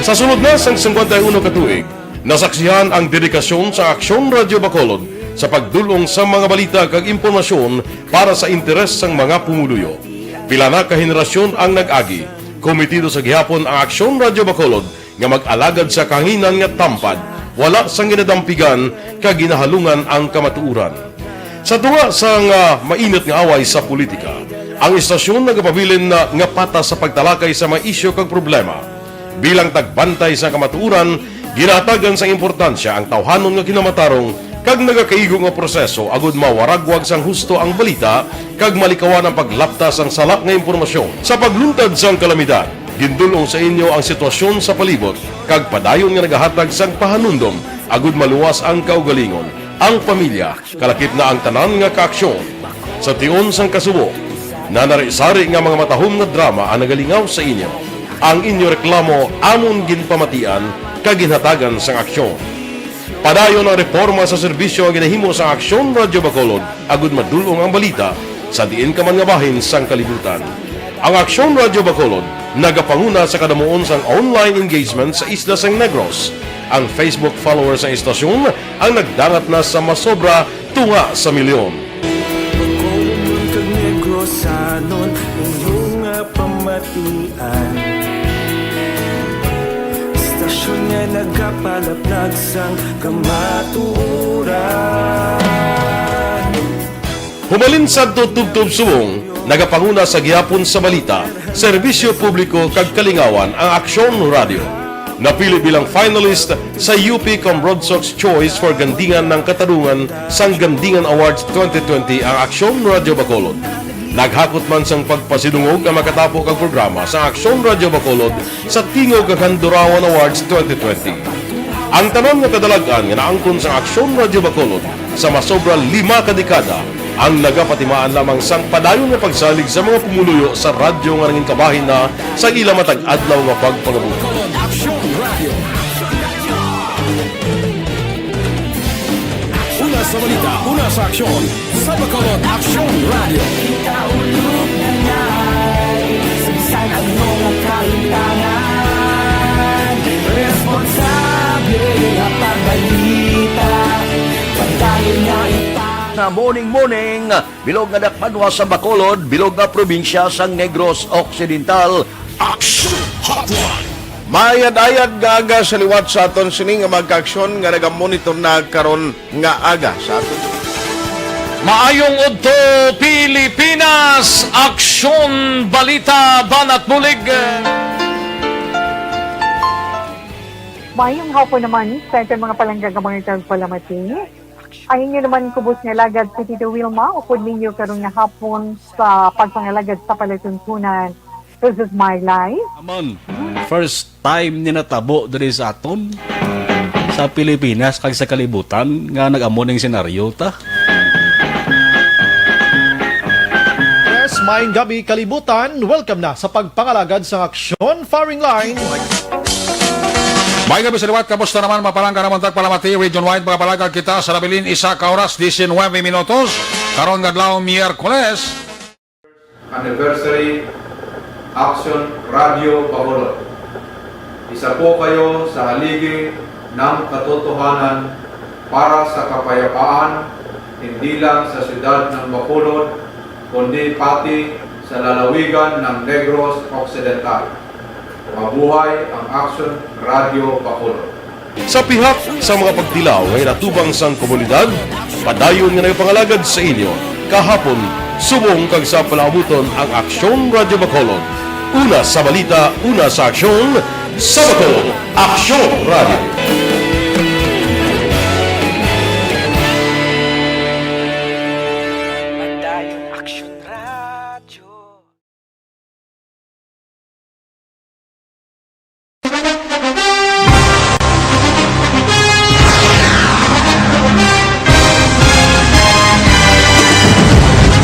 Sa sulod na sang singkwenta y uno ka tuig, nasaksihan ang dedikasyon sa Aksyon Radyo Bacolod sa pagdul-ong sa mga balita kag impormasyon para sa interes sang mga pumuluyo. Pila na ka henerasyon ang nag-agi, kometido sa gihapon ang Aksyon Radyo Bacolod nga mag-alagad sa kahanginan nga tampad, wala sang ginadampigan kag ginahalungan ang kamatuoran. Sa tunga sang, ah, mainit nga away sa politika, ang istasyon nagapabilin na nga patas sa pagtalakay sa mga isyu kag problema. Bilang tagbantay sa kamatuoran, ginahatagan sang importansya ang tawhanon nga kinamatarong kag nagakaigo nga proseso agud mawaragwag sang husto ang balita kag malikawan ang paglapta sang sala nga impormasyon. Sa pagluntad sang kalamidad, gindul-ong sa inyo ang sitwasyon sa palibot kag padayon nga nagahatag sang pahanumdom agud maluwas ang kaugalingon, ang pamilya, kalakip na ang tanan nga kaaksyon. Sa tion sang kasubo, nanari-sari nga mga matahom nga drama ang nagalingaw sa inyo. Ang inyo reklamo amon ginpamatian kag ginhatagan sang aksyon. Padayon ang reporma sa serbisyo nga ginahimo sang Aksyon Radyo Bacolod agud madul-ong ang balita sa diin ka man nga bahin sang kalibutan. Ang Aksyon Radyo Bacolod nagapanguna sa kadamuon sang online engagement sa isla sang Negros. Ang Facebook followers sang istasyon ang nagdangat na sa masobra tunga sa milyon. Bacolodnon kag Negrosanon, inyo nga pamatian. Istasyon nga nagapalaplag sang kamatuoran. Humalin sadto tubtob subong, Nagapanguna sa gihapon sa balita, serbisyo publiko kag kalingawan ang Aksyon Radio. Napili bilang finalist sa U P Comrade Sox Choice for Gandingan ng Katarungan sang Gandingan Awards twenty twenty ang Aksyon Radio Bacolod. Naghakot man sang pagpasidungog ang makatapo kag programa sa Aksyon Radio Bacolod sa Tingog kag Handurawan Awards twenty twenty. Ang tanan nga kadalag-an nga naangkon sa Aksyon Radio Bacolod sa masobra lima ka dekada ang nagapatimaan lamang sang padayon nga pagsalig sa mga pumuluyo sa radyo nga nangin kabahin na sa ila matag adlaw nga pagpangabuhi. Aksyon Radio. Una sa balita, una sa aksyon, sa Bacolod Aksyon Radio. Kita ulog na ngay, sa bisan ano nga kalintangan, responsable nga pagbalita, padayon nga ipang- Na morning, morning, bilog nga dakbanwa sa Bacolod, bilog nga probinsya sang Negros Occidental. Action Hotline. Maayad-ayad nga aga sa liwat sa aton sini nga mga kaaksyon nga nagamonitor na karon nga aga sa aton. Maayong udto, Pilipinas! Aksyon, balita, banat bulig. Maayong hapon naman sa aton mga palangga nga mga tagpalamati. Ang inyo naman kubos nga alagad si Tito Wilma, upod ninyo karon nga hapon sa pagpangalagad sa palatuntunan. This is my life. Amon, first time ni natabo diri sa aton, sa Pilipinas kag sa kalibutan, nga nag-amo ning senaryo ta. Yes, maayong gabi, kalibutan. Welcome na sa pagpangalagad sang Aksyon Firing Line. Maayong gabi sa liwat. Kamusta naman, mga palangga namon tagpalamati? Region-wide, mga palangga, kita sa nabilin, isa ka oras, diecinuebe minutos. Karon nga adlaw, Miyerkules. Anniversary Action Radio Bacolod. Isa po kayo sa haligi ng katotohanan para sa kapayapaan, hindi lang sa siyudad ng Bacolod, kundi pati sa lalawigan ng Negros Occidental. Mabuhay ang Action Radio Bacolod. Sa pihak sa mga pagtilaw nga inatubang sang komunidad, padayon nga nagapangalagad sa inyo kahapon, subong kag sa palaabuton ang Aksyon Radio Bacolod. Una sa balita, una sa aksyon, sa Bacolod, Aksyon Radio. Padayon Aksyon Radio.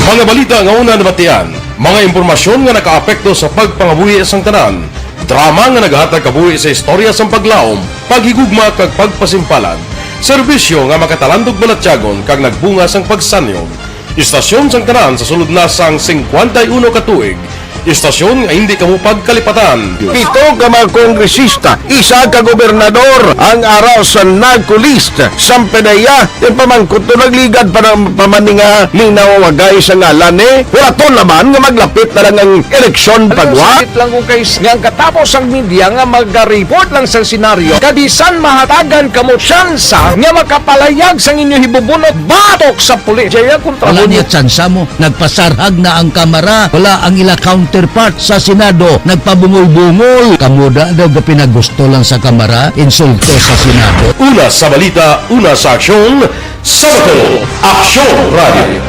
Mga balita nga una nabatian, mga impormasyon nga nakaapekto sa pagpangabuhi sang tanan, drama nga nagahatag kabuhi sa istorya sang paglaom, paghigugma kag pagpasimpalan, serbisyo nga makatalandog balatyagon kag nagbunga sang pagsanyog. Istasyon sang tanan sa sulod na sang singkwenta y uno ka tuig. Istasyon nga hindi kamo pagkalipatan. Pito ka mga kongresista, isa ka gobernador ang ara sa NAGCO list. Sampanaya, yung pamangkot to nagligad pa ng pamaninga ni nawawagay sa ngalan ni. Wala to laman nga maglapit na lang ang eleksyon pagwa. Sakit lang kung kay nga ang katapos ang media nga magaripot lang sa senaryo. Kabisan mahatagan kamo tsansa nga makapalayag sang inyo hibubunot batok sa pulis. Jaya kontra Wala mo niya tsansa mo. Nagpasarhag na ang Kamara. Wala ang ila counterpart sa Senado. Nagpabungol-bungol. Kamo da daw ga pinagusto lang sa Kamara. Insulto sa Senado. Una sa balita, una sa aksyon, sa Bacolod, Aksyon Radio.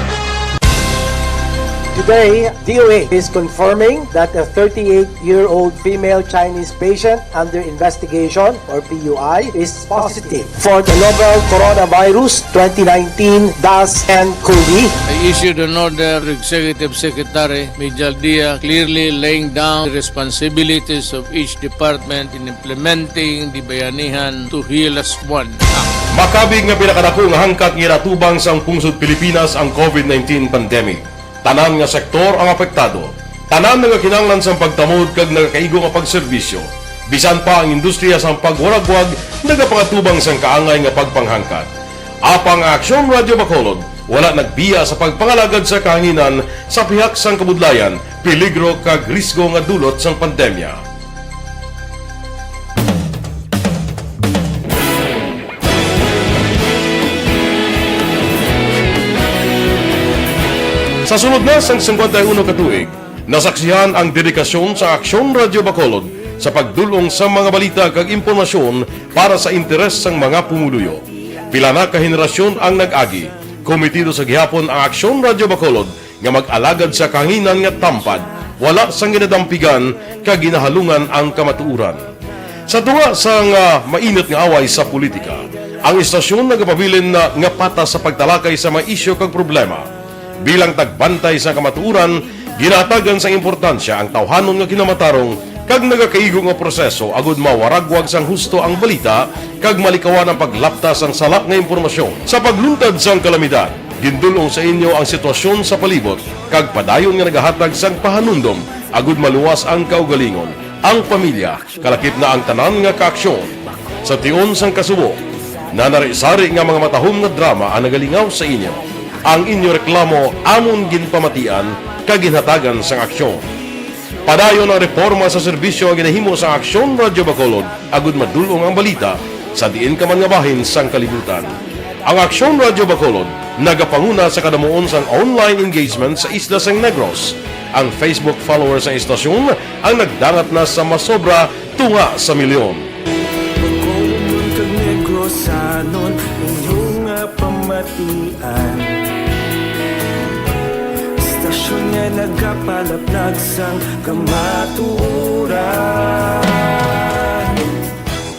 Today, D O H is confirming that a thirty-eight-year-old female Chinese patient under investigation, or P U I, is positive for the novel coronavirus twenty nineteen dash N COVID. I issued an order to Executive Secretary Mijal Dia, clearly laying down the responsibilities of each department in implementing the Bayanihan to Heal Us One Act. Makabig nga pinakadako nga hangkat nga ginatubang sang pungsod Pilipinas ang COVID nineteen pandemic. Tanan nga sektor ang apektado. Tanan nagakinahanglan sang pagtamod kag nagakaigo nga pagserbisyo. Bisan pa ang industriya sang pagwaragwag nagapangatubang sang kaangay nga pagpanghangkat. Apang ang Aksyon Radio Bacolod wala nagbiya sa pagpangalagad sa kahanginan sa pihak sang kabudlayan, peligro kag risgo nga dulot sang pandemya. Sa Sa sulod na sang singkwenta y uno ka tuig, nasaksihan ang dedikasyon sa Aksyon Radyo Bacolod sa pagdul-ong sa mga balita kag impormasyon para sa interes sang mga pumuluyo. Pila na ka henerasyon ang nag-agi. Komitido sa gihapon ang Aksyon Radyo Bacolod nga mag-alagad sa kahanginan nga tampad, wala sang ginadampigan kag ginahalungan ang kamatuoran. Sa tunga sang, ah, mainit nga away sa politika, ang istasyon nagapabilin na nga patas sa pagtalakay sa mga isyu kag problema. Bilang tagbantay sa kamatuoran, ginahatagan sang importansya ang tawhanon nga kinamatarong kag nagakaigo nga proseso agud mawaragwag sang husto ang balita kag malikawan ang paglapta sang sala nga impormasyon. Sa pagluntad sang kalamidad, gindul-ong sa inyo ang sitwasyon sa palibot kag padayon nga nagahatag sang pahanumdom agud maluwas ang kaugalingon, ang pamilya, kalakip na ang tanan nga kaaksyon. Sa tion sang kasubo, nanari-sari nga mga matahom nga drama ang nagalingaw sa inyo. Ang inyo reklamo amon ginpamatian kag ginhatagan sang aksyon. Padayon ang reporma sa serbisyo nga ginahimo sa Aksyon Radyo Bacolod agud madul-ong ang balita sa diin ka man nga bahin sang kalibutan. Ang Aksyon Radyo Bacolod nagapanguna sa kadamuon sang online engagement sa isla sang Negros. Ang Facebook followers sang istasyon ang nagdangat na sa masobra tunga sa milyon. Bacolodnon kag Negrosanon, inyo nga pamatian. Istasyon nga nagapalaplag sang kamatuoran.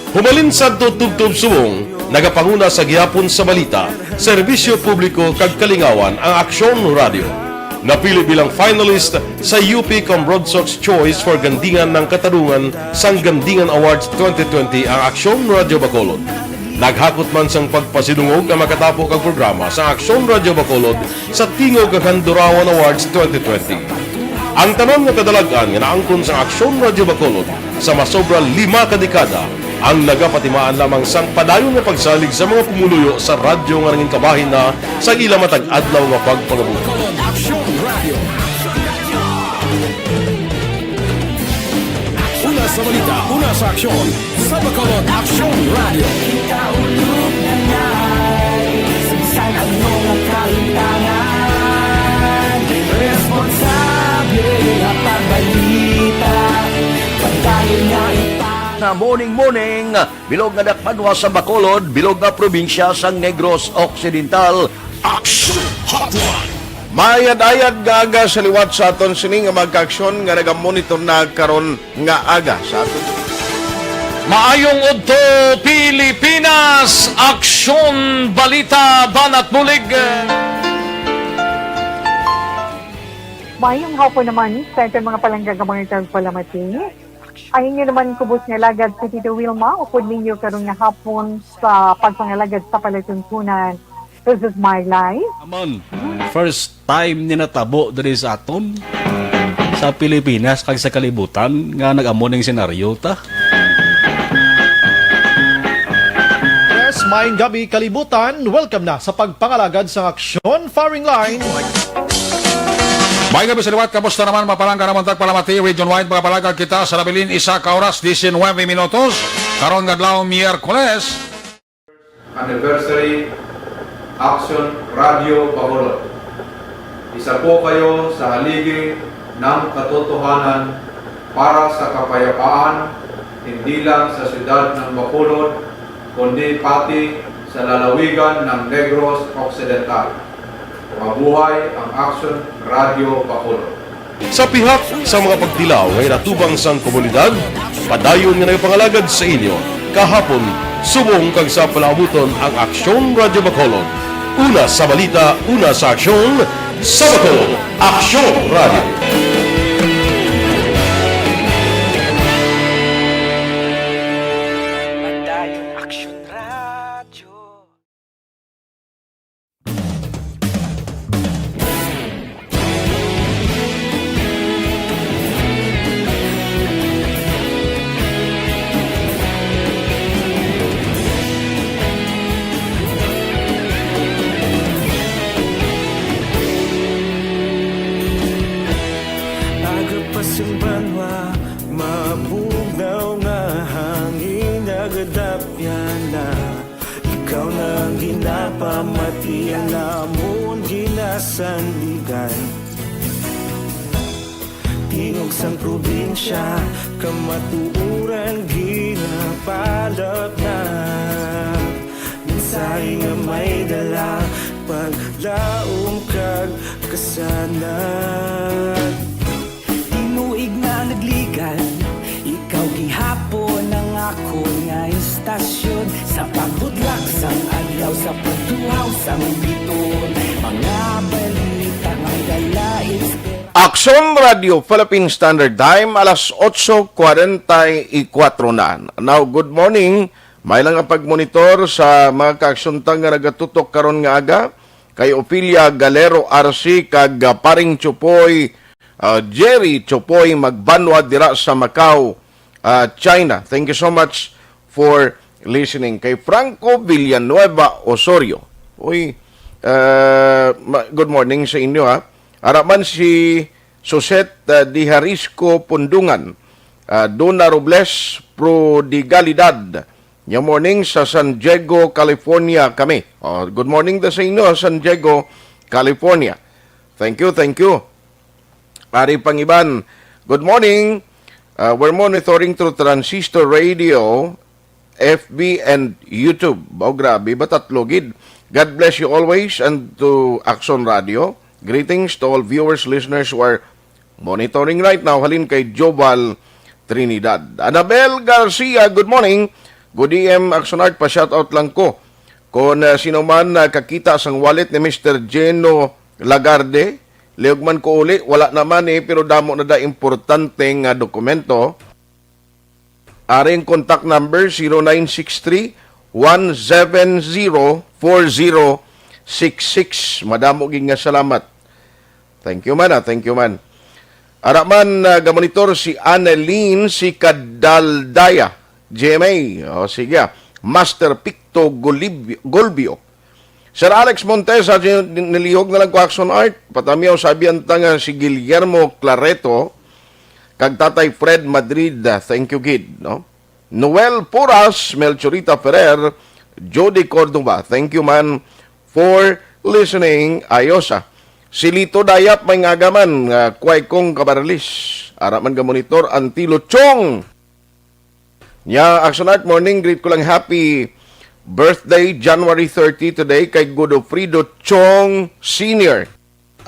Hubalin sadto tubtob subong, nagapanguna sa gihapon sa balita, serbisyo publiko kag kalingawan ang Aksyon Radyo. Napili bilang finalist sa U P Cambrodsoc's Choice for Gandingan ng Katarungan sang Gandingan Awards twenty twenty ang Aksyon Radyo Bacolod. Naghakot man sang pagpasidungog ang makatapo kag programa sa Aksyon Radyo Bacolod sa Tingog kag Handurawan Awards twenty twenty. Ang tanan nga kadalag-an nga naangkon sang Aksyon Radyo Bacolod sa masobra lima ka dekada ang nagapatimaan lamang sang padayon nga pagsalig sa mga pumuluyo sa radyo nga nangin kabahin na sa ila matag adlaw nga pagpangabuhi. Bacolod Aksyon Radio. Una sa balita, una sa aksyon, sa Bacolod Aksyon Radio. Kita ulog na ngay, sa bisan ano nga kahitangan, responsable nga pagbalita, padayon nga ipa- Nga morning, morning. Bilog nga dakpanwa sa Bacolod, bilog nga probinsya sang Negros Occidental. Action Hotline. Maayad-ayad nga aga sa liwat sa aton sini nga mga kaaksyon nga nagamonitor na karon nga aga sa aton. Maayong udto, Pilipinas! Aksyon, balita, banat, bulig. Maayong hapon naman sa aton mga palangga nga mga tagpalamati. Ang inyo naman kubos nga alagad si Tito Wilma, upod ninyo karon nga hapon sa pagpangalagad sa palatuntunan. This is my life. Amon, first time ni natabo diri sa aton, sa Pilipinas kag sa kalibutan nga nag-amo ning senaryo ta. Yes, maayong gabi, kalibutan. Welcome na sa pagpangalagad sa Aksyon Firing Line. Maayong gabi sa liwat, kamusta naman, mga palangga namon tagpalamati, region-wide, mga palangga kita sa nabilin, isa ka oras, diecinuebe minutos, karon nga adlaw, Miyerkules. Anniversary, Action Radio Bacolod. Isa po kayo sa haligi ng katotohanan para sa kapayapaan, hindi lang sa siyudad ng Bacolod, kundi pati sa lalawigan ng Negros Occidental. Mabuhay ang Action Radio Bacolod. Sa pihak sa mga pagtilaw nga ginatubang sang komunidad, padayon nga nagapangalagad sa inyo kahapon, subong kag sa palaabuton ang Aksyon Radio Bacolod. Una sa balita, una sa aksyon, sa Bacolod, Aksyon Radio. Padayon Aksyon Radio. Aga pa sing banwa, mabugnaw nga hangin nagadapyan na. Ikaw na ang ginapamati, ang amon ginasandigan. Tingog sang probinsya, kamatuoran ginapalapnat. Mensahe nga may dala, paglaom kag kasanag. Tinuig nga nagligan, ikaw gihapon ang akon nga istasyon. Sa pagbudlak sang adlaw, sa pagtuhaw sang biton, mga balita may dala inspirasyon. Aksyon Radio Philippine Standard Time, alas otso cuarenta y cuatro na. Now, good morning. May lang nga pagmonitor sa mga kaaksyon ta nga nagatutok karon nga aga, kay Ophelia Galero R C kag, ah, paring Chupoy, ah, Jerry Chupoy Magbanwa dira sa Macau, ah, China. Thank you so much for listening. Kay Franco Villanueva Osorio. Uy, ah, ma-, good morning sa inyo, ha. Ara man si Suset, ah, Diharisco Pundungan, ah, Dona Robles Prodigalidad. Nga morning sa San Diego, California kami. Oh, good morning da sa inyo, San Diego, California. Thank you, thank you. Ari Pangiban, good morning. Uh, we're monitoring through Transistor Radio, F B, and YouTube. Oh, grabe ba? Tatlo gid. God bless you always and to Aksyon Radio. Greetings to all viewers, listeners who are monitoring right now. Halin kay Joval Trinidad. Anabel Garcia, good morning. Good A M, Aksyon Art, pa-shoutout lang ko. Kung, uh, sino man nakakita sang wallet ni Mister Geno Lagarde, liog man ko uli, wala naman eh, pero damo na da importante nga dokumento. Aring contact number, zero nine six three, one seven zero, four zero six six. Madamo gid nga salamat. Thank you man, ah. Thank you man. Ara man, ah, gamonitor si Annelyn, si Kadaldaya, G M A. O, sige, ah. Master Picto Golib-, Golbio. Sir Alex Montesa, si-, nilihog na lang ko Aksyon Art. Patamiaw sa abyan ta nga si Guillermo Clareto, kag Tatay Fred Madrid, ah, thank you gid, no? Noel Puras, Melchorita Ferrer, Jody Cordova, thank you man for listening. Ayos, ah. Si Lito Dayap may nga aga man, ah, kuway kong kabarlis. Ara man ga monitor, Antilo Chong. Nya, Aksyon Art, morning. Greet ko lang happy birthday, January thirty today, kay Godofredo Chong Senior.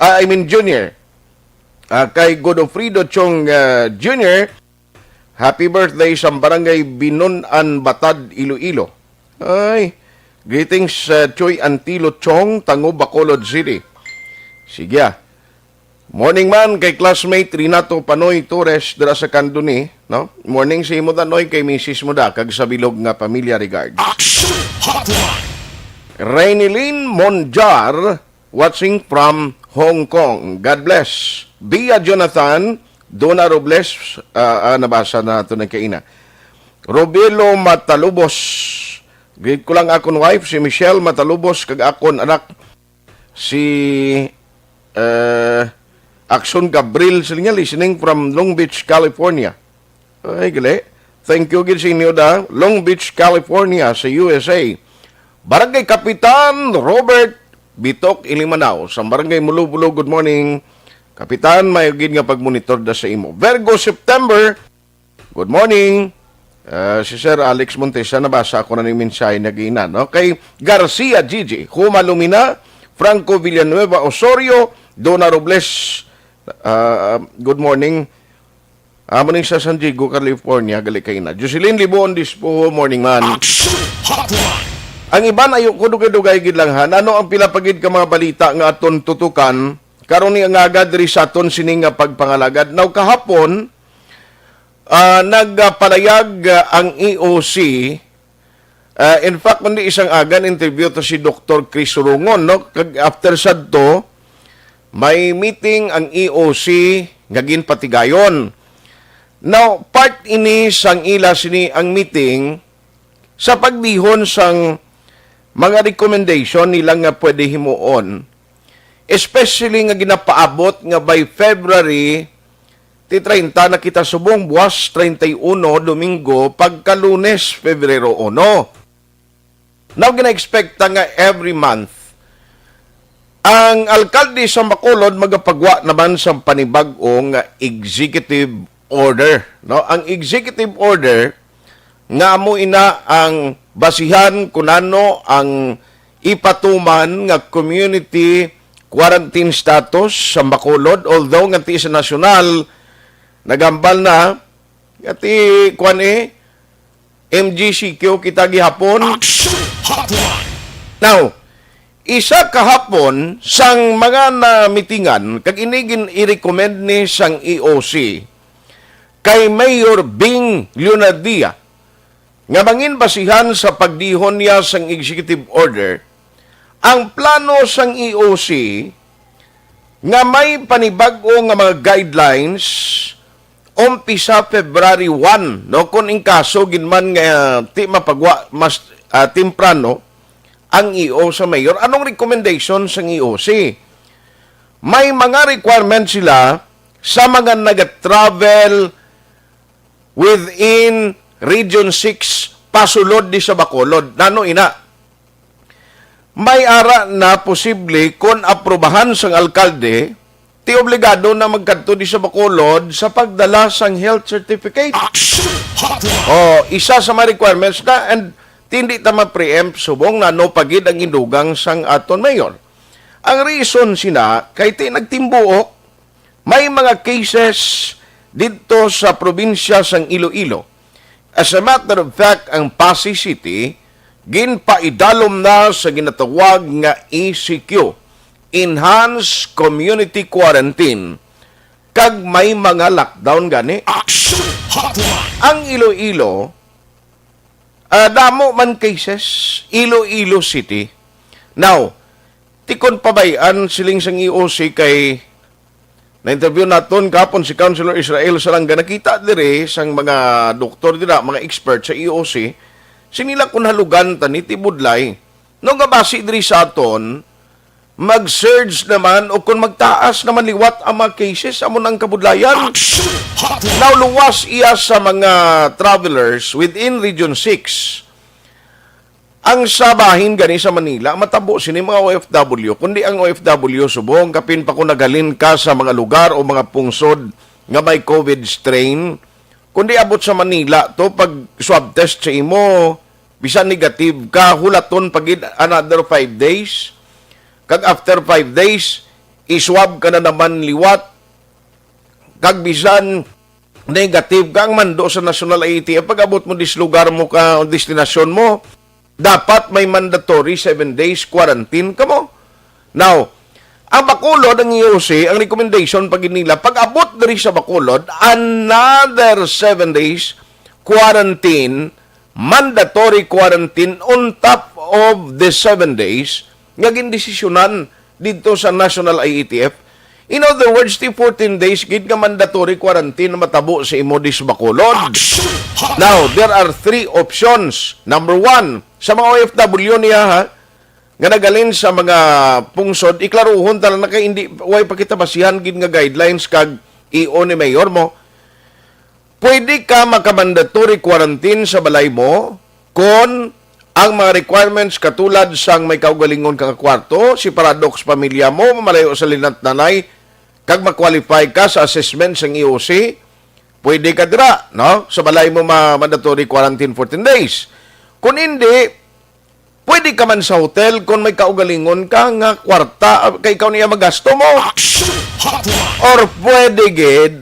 Ah, I mean, Junior. Ah, kay Godofredo Chong, ah, Junior, happy birthday sa Barangay Binunan, Batad, Iloilo. Ay, greetings, ah, Choy Antilo Chong, Tango, Bacolod City. Sige, ah. Morning man kay classmate Renato Panoy Torres dira sa Candoni, no? Morning sa imo, Tanoy, kay misis mo da, kag sa bilog nga pamilya, regard. Action Hotline. Rainilyn Monjar, watching from Hong Kong. God bless. Bia Jonathan, Dona Robles, ah, ah, nabasa na ito ng kaina. Robelo Matalubos. Greet ko lang akon wife, si Michelle Matalubos, kag akon anak, si, eh, Axon Gabriel, sila niya, listening from Long Beach, California. Ay, gali. Thank you gid sa inyo da. Long Beach, California, sa U S A. Barangay Kapitan Robert Bitok Ilimanao, sa Barangay Mulubulo, good morning. Kapitan, may gid nga pagmonitor da sa imo. Virgo, September, good morning. Ah, si Sir Alex Montesa, nabasa ko na ni mensahe na gina, no? Kay Garcia Gigi, Huma Lumina, Franco Villanueva Osorio, Dona Robles, ah, good morning. Amo ning sa San Diego, California, gali kay na. Jocelyn Libuon Dispo, morning man. Action Hotline. Ang iban ayo ko dugay-dugay gid lang ha. Ano ang pila pa gid ka mga balita nga aton tutukan? Karon ni nga agad diri sa aton sini nga pagpangalagad. Now, kahapon, ah, nagpalayag, ah, ang E O C. Ah, in fact, kundi isang agan interview to si Doktor Chris Rungon, no? Kag after sadto, may meeting ang E O C nga ginpatigayon. Now, part ini sang ila sini ang meeting sa pagdihon sang mga recommendation nila nga pwede himuon, especially nga ginapaabot nga by February ti treinta na kita subong, buwas treinta y uno, Domingo, pagka Lunes, Febrero uno. Now, gina-expect ta nga every month, Ang alkalde sa Bacolod magapagwa naman sa panibag-o nga executive order, no? Ang executive order nga amo ina ang basihan kung ano ang ipatuman nga community quarantine status sa Bacolod, although nga ti sa nasyonal nagambal na nga ti kuan eh, M G C Q kita gihapon. Action Hotline. Now, isa kahapon sang mga namitingan kag inigin i-recommend ni sang E O C kay Mayor Bing Leonardia nga mangin basihan sa pagdihon niya sang executive order ang plano sang E O C nga may panibag-o nga mga guidelines umpisa February one, no? Kung in kaso gid man nga ti mapagwa mas ah, temprano ang E O sa mayor, anong recommendation sang E O C? May mga requirement sila sa mga nag-travel within Region six pasulod di sa Bacolod. Nano ina? May ara na posible kon aprubahan sang alkalde, ti obligado na magkadto di sa Bacolod sa pagdala sang health certificate. Action Hotline. Oh, isa sa mga requirements na, and hindi ta ma-preempt subong na no pagid ang indugang sang aton mayor. Ang reason sina kay ti nagtimbuok may mga cases didto sa probinsya sang Iloilo. As a matter of fact, ang Passi City ginpaidalom na sa ginatawag nga E C Q, Enhanced Community Quarantine, kag may mga lockdown gani. Action Hotline. Ang Iloilo, ah, damo man cases, Iloilo City. Now, tikon pabay-an siling sang E O C kay na-interview naton kapon si Councilor Israel Salanga, nakita diri sang mga doktor dira, mga expert sa E O C, sinila kun halugan tani ti budlay. No nga basi diri sa aton, mag-surge naman o kung magtaas naman liwat ang mga cases, amo nang kabudlayan. Action Hotline. Now, luwas iya sa mga travelers within Region six. Ang sa bahin gani sa Manila, matabo sini mga O F W, kundi ang O F W subong, kapin pa kung naghalin ka sa mga lugar o mga pungsod nga may COVID strain, kundi abot sa Manila to, pag swab test sa imo, bisan negative ka, hulaton pa gid another five days. Kag after five days, iswab ka na naman liwat. Kag bisan negative ka, ang mando sa National I A T F, pag abot mo dis lugar mo ka, destinasyon mo, dapat may mandatory seven days quarantine kamo. Now, ang Bacolod, ang E O C, ang recommendation pa gid nila, pag abot diri sa Bacolod, another seven days quarantine, mandatory quarantine on top of the seven days nga gindesisyonan didto sa National I A T F. In other words, ti fourteen days gid nga mandatory quarantine na matabo sa imo dis Bacolod. Action Hotline. Now, there are three options. Number one, sa mga O F W niya, ha, nga naghalin sa mga pungsod, iklaruhon ta lang na kay hindi, way pa kita basihan gid nga guidelines kag E O ni Mayor mo. Pwede ka maka-mandatory quarantine sa balay mo kon ang mga requirements katulad sang may kaugalingon ka nga kwarto, separado ka sa pamilya mo, mamalayo sa lina't nanay, kag ma-qualify ka sa assessment sang E O C, pwede ka dira, no? Sa balay mo ma-, mandatory quarantine fourteen days. Kung hindi, pwede ka man sa hotel kung may kaugalingon ka nga kwarta, ah, kay ikaw niya magasto mo. Action Hotline. Or pwede gid,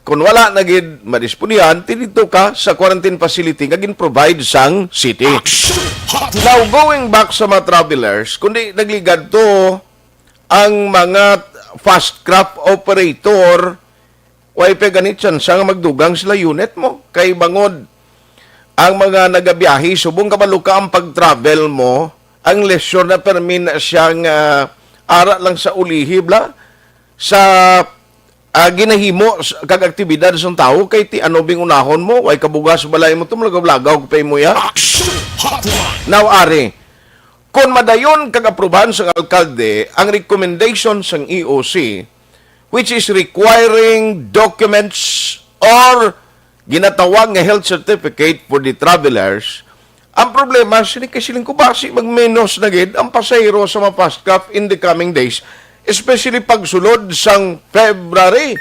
kung wala na gid madisponihan, ti didto ka sa quarantine facility nga gin-provide sang city. Action Hotline. Now, going back sa mga travelers, kundi nagligad to ang mga fast craft operator, way pa gani tsansa nga magdugang sila unit mo. Kay bangod ang mga nagabiyahe, subong kabalo ka ang pag-travel mo, ang leisure na permi na siya nga ara lang sa ulihi, bla, sa, ah, ginahimo s-, kag aktibidad sang tawo, kay ti ano bing unahon mo, way kabugas balay mo, tumlagaw-lagaw pa mo ya. Action Hotline. Now, ari, kon madayon kag aprubahan sang alkalde ang recommendation sang E O C, which is requiring documents or ginatawag nga health certificate for the travelers, Ang problema, sini kay siling ko, basi magmenos na gid ang pasahero sa mga fast craft in the coming days, especially pagsulod sang February.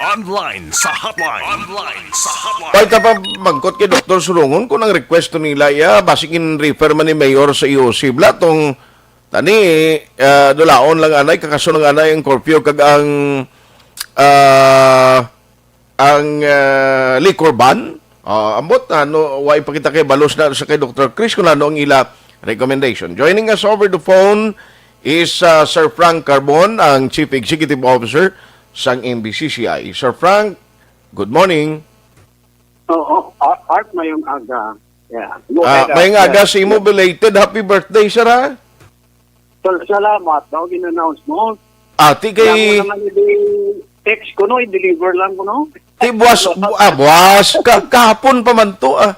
Online sa hotline. Online sa hotline. Pwede pa mangkot kay Doktor Sulungon kung ang request to nila iya, basi gin-refer man ni Mayor sa E O C bala tong tani, ah, dulaon lang anay, kakaso lang anay ang curfew kag ang, ah, ang, ah, liquor ban. Ah, ambot, ano, wa ipakita kay balos na sa kay Doktor Chris kung ano ang ila recommendation. Joining us over the phone is, ah, Sir Frank Carbon, ang Chief Executive Officer sang M B C C I. Sir Frank, good morning. Oo, Art, Art, mayong aga. Yeah. Go Ah, ahead, may Art. aga sa imo, belated happy birthday, sir, ha? Sal- salamat daw, gin-announce mo. Ati Kaya mo kay naman i-text ko, no? I-deliver lang ko, no? Ti buwas, bu- ah, buwas. Ka kahapon pa man to, ah.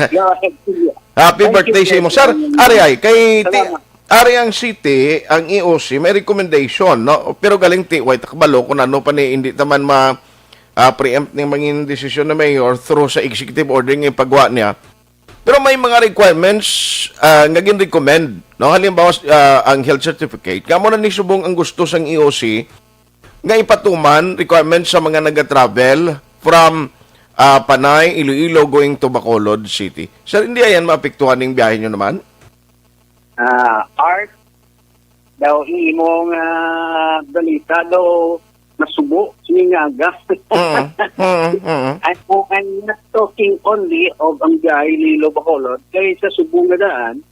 Go ahead, sige. Happy Thank birthday you, sa imo, sir. sir. Ari ay kay ti, Salamat. Ari ang city, ang E O C may recommendation, no? Pero galing ti way ta kabalo kung ano pa ni hindi taman ma ah, preempt ning mangin desisyon na mayor through sa executive order nga ipagwa niya. Pero may mga requirements ah, nga gin-recommend, no? Halimbawa, ah, ang health certificate. Kamo na ni subong ang gusto sang E O C nga ipatuman requirements sa mga nag-travel from ah, Panay, Iloilo going to Bacolod City. Sir, hindi ayan maapektuhan ning biyahe nyo naman? Ah, Art, daw imong ah, balita daw masubo, sining aga. Mm, mm, mm. I, I'm not talking only of ang biyahe Iloilo Bacolod, kay sa Subo nga daan,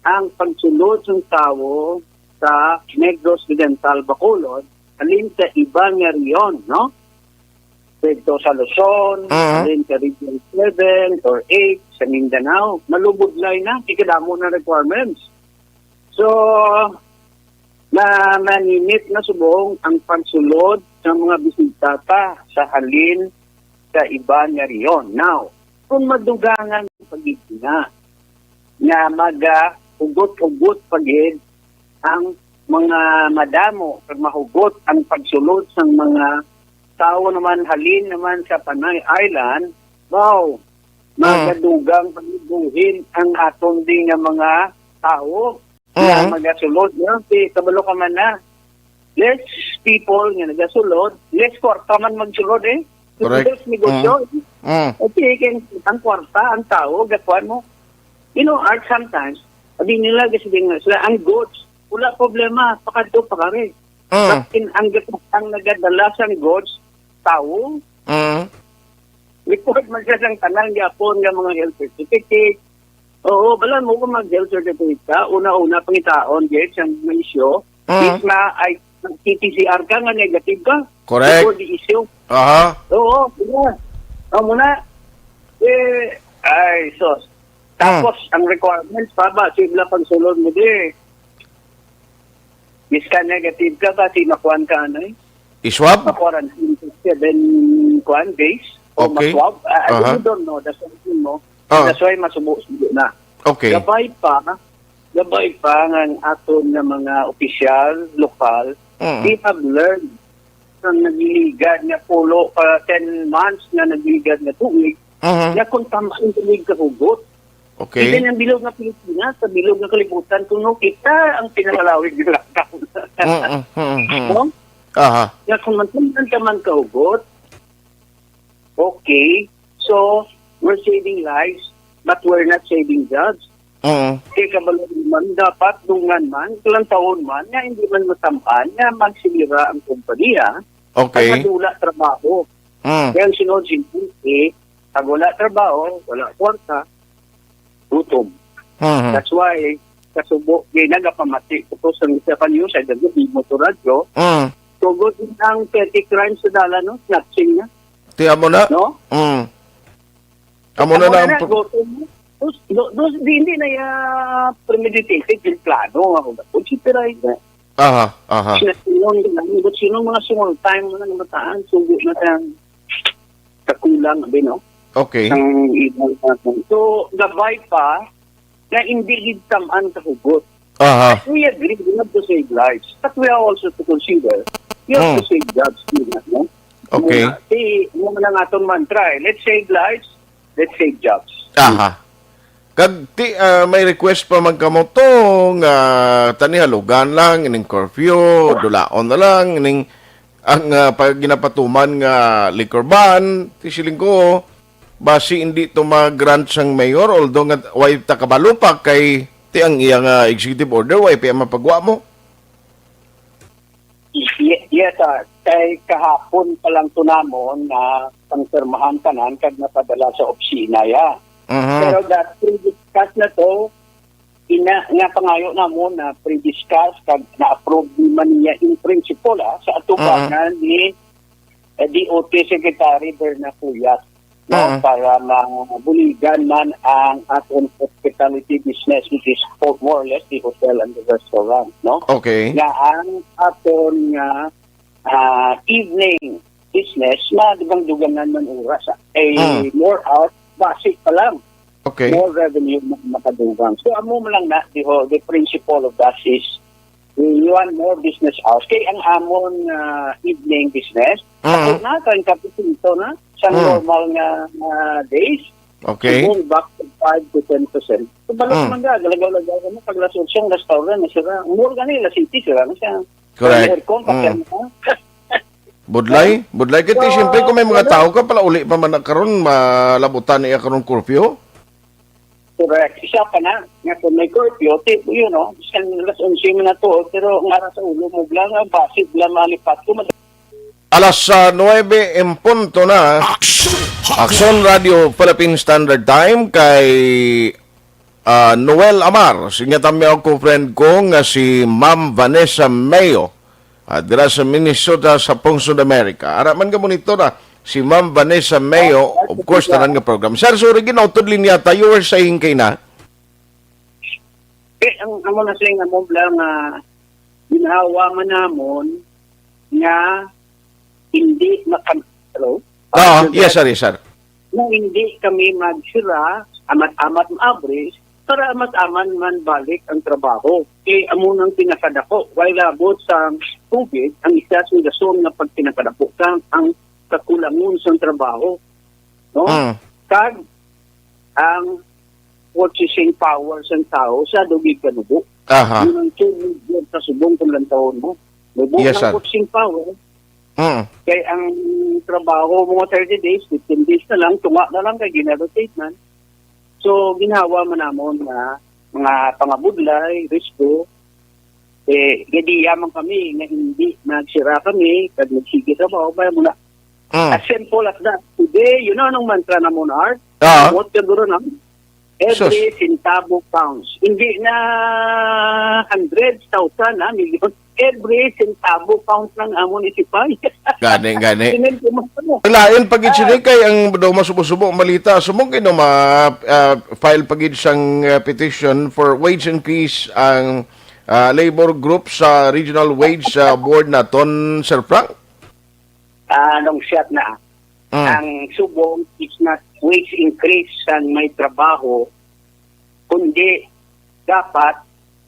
ang pagsulod sang tawo sa Negros Occidental, Bacolod, halin sa iban nga rehiyon, no? Dito sa Luzon, Mhm. halin sa Region seven or eight, sa Mindanao, malubudlay na, kay kadamo na requirements. So, na naninit na subong ang pagsulod sa mga bisita ta sa halin sa iban nga rehiyon. Now, kung madugangan pa gid na nga magahugot-hugot pa gid ang mga madamo kag mahugot ang pagsulod sang mga tawo naman halin naman sa Panay Island, wow, Mm. magadugang pag-ibuhin ang aton di nga mga tawo nga Mm. magasulod. No? Si, kabalo ka man na, less people nga nagasulod, less kwarta man magsulod eh. Correct. Less negosyo. Mm. Okay, kay ang kwarta, ang tawo, gakuan mo. You know, Art, sometimes, sabi nila, kasi din nga sila, ang goods, wala problema, pakadto pa kami. Mm. But in, ang, ang nagadala sang goods, tawo, Mm. record man siya sang tanan gyapon nga mga health certificate. Oo, bala mo kung mag-health certificate ka, una-una pangitaon gid sang mga isyu. Mm. Misma ay T P C R ka nga negative ka. Correct. Before the issue. Aha. Oo, yeah. Amo na. Eh, ay, sos. Tapos, ang requirements pa ba, sila pagsulod mo di. Miskan negative ka, kasi makuan ka, ano eh. Iswab? Ma-quarantine sa seven, kuan, days. O Okay. ma-swab. Ah, Aha. you don't know. That's why, you know. Ah. That's why masubo-subo na. Okay. Gabay pa, gabay pa nga ang aton nga mga opisyal, lokal, Mm. they have learned ang nagligad nga pulo pa ten months nga nagligad nga tuig, Mhm. nga kung tamaan tuig kahugot. Okay. Even ang bilog nga Pilipinas, sa bilog nga kalibutan, kung no kita ang pinakalawig nga lockdown. Mm, mm, mm, mm. No? Aha. Nga kung man taman kahugot, okay, so we're saving lives, but we're not saving jobs. Mm. Kay kabalo man, dapat dungan man, ilang taon man, nga hindi man masampan nga magsilira ang kompanya, Okay. ang madula trabaho. Mm. Kaya ang sunod, simple, eh, pag wala trabaho, wala kwarta, gutom. Mhm. That's why, kasubo, di nagapamati ko to sa isa pa news, ay dagdag mo to radyo, Mm. tugod ang petty crimes sa dalan, no? Snatching na, Tiyan mo na? no? Mm. Amo na Amo lang. na, gutom. Dos, dos, dos, di, hindi na ya premeditated yung plano, ako na. Kung si Piray na, Aha, aha. sinasunod na, kung sino mga small time, mga namataan, sugo na sa kakulang, abi, no? Okay. Ang ibang, so, gabay pa, na hindi gid tamaan sa hugot. Aha. We agree, we have to save lives. But we are also to consider, we have Hmm. to save jobs, di ba, no? Okay. Muna, si, muna nga itong mantra, eh. Let's save lives, Let's save jobs. Aha. Kag ti, ah, may request pa man kamo to nga tani halugan lang ining curfew, dulaon na lang ining ang ah, pag ginapatuman nga liquor ban, ti siling ko basi hindi to ma-grant sang mayor, although nga way ta kabalo pa kay ti ang iya nga executive order way pa mapagwa mo. Ye- Yes, sir. Kay kahapon pa lang to namon na pangpirmahan tanan kag napadala sa opisina ya. Mhm. Pero that pre-discuss na to, ina nga pangayo namon na pre-discuss kag na-approve ni man niya in principle, ah, sa atubangan ni eh, D O T Secretary Berna Cuyat, no, Mhm. para mabuligan man ang aton hospitality business, which is po- more or less the hotel and the restaurant, no? Okay. Nga ang aton nga ah, evening business, madugang-dugangan man oras, ah. Eh, Mm. more hours, basic pa lang. Okay. More revenue na makadugang. So, amo mo lang na, the, whole, the principle of that is, you want more business hours. Kay ang amon ah, evening business, Mm. ako na, treinta porsyento na sa Mm. normal nga ah, days. Okay. Going back to five to ten percent. So, balik Mm. man ka, galagaw-lagaw ka mo, pag alas otso ang restaurant, na sira. More gani, alas siyete, sira na siya. Correct. Ang aircon, patay Mm. na. Budlay, budlay kay ti So, siyempre kung may mga wala. tao ka pala uli pa man na karon malabutan niya karon curfew. Correct. Isa pa na, nga kung may curfew, ti, you know, bisan alas onse man na to, pero ang ara sa ulo mo, bla nga, basi, bla, malipat ko, mag- Alas ah, nuwebe en punto na. Aksyon Radio Philippine Standard Time kay ah, Noel Amar. Sinyatan mi ako friend ko nga si Ma'am Vanessa Mayo. Ah, dira sa Minnesota, sa Pungsod America. Ara man ka monitor ah, si Ma'am Vanessa Mayo, of course, tanan nga program. Sir, sorry, ginautod linya ta. You were saying kay na? Eh, ang amo na siya nga mo bla nga ginawa man namon nga hindi makam... Hello? Ah, yes, sir, yes, sir. Nga hindi kami magsira, amat-amat maabri, para amat-aman man balik ang trabaho. Kay amo nang pinakadako. While abot sa COVID, ang isa sa rason nga pagpinakadako ka ang kakulangon sa trabaho. No? Mm. Kag ang purchasing power sang tao sa dugig kanubo. Aha. Yun ang two million ka subong kung lantawon mo. Mubo Yes, ng sir. Purchasing power. Mm. Kay ang trabaho mga thirty days, fifteen days na lang, tunga na lang kay gina-rotate man. So, ginawa man namon nga mga pangabudlay, risko, eh, gadiya man kami nga hindi nagsira kami, kag nagsige trabaho, kaya muna. Mm. As simple as that. Today, you know anong mantra na mo, Art? Ah. What ka guro na? Every Sus. Centavo counts. Hindi na hundreds, thousand, ha, million. Every centavo counts ng amon isipay. Gani, gani. Tingin ko mas ano. Ang lain pa gid sini kay ang daw masubo-subo malita sumong kay no ma ah, file pa gid sang ah, petition for wage increase ang ah, labor group sa Regional Wage ah, Board naton, Sir Frank. Ah, nung shot na. Mm. Ang subong is not wage increase sang may trabaho, kundi dapat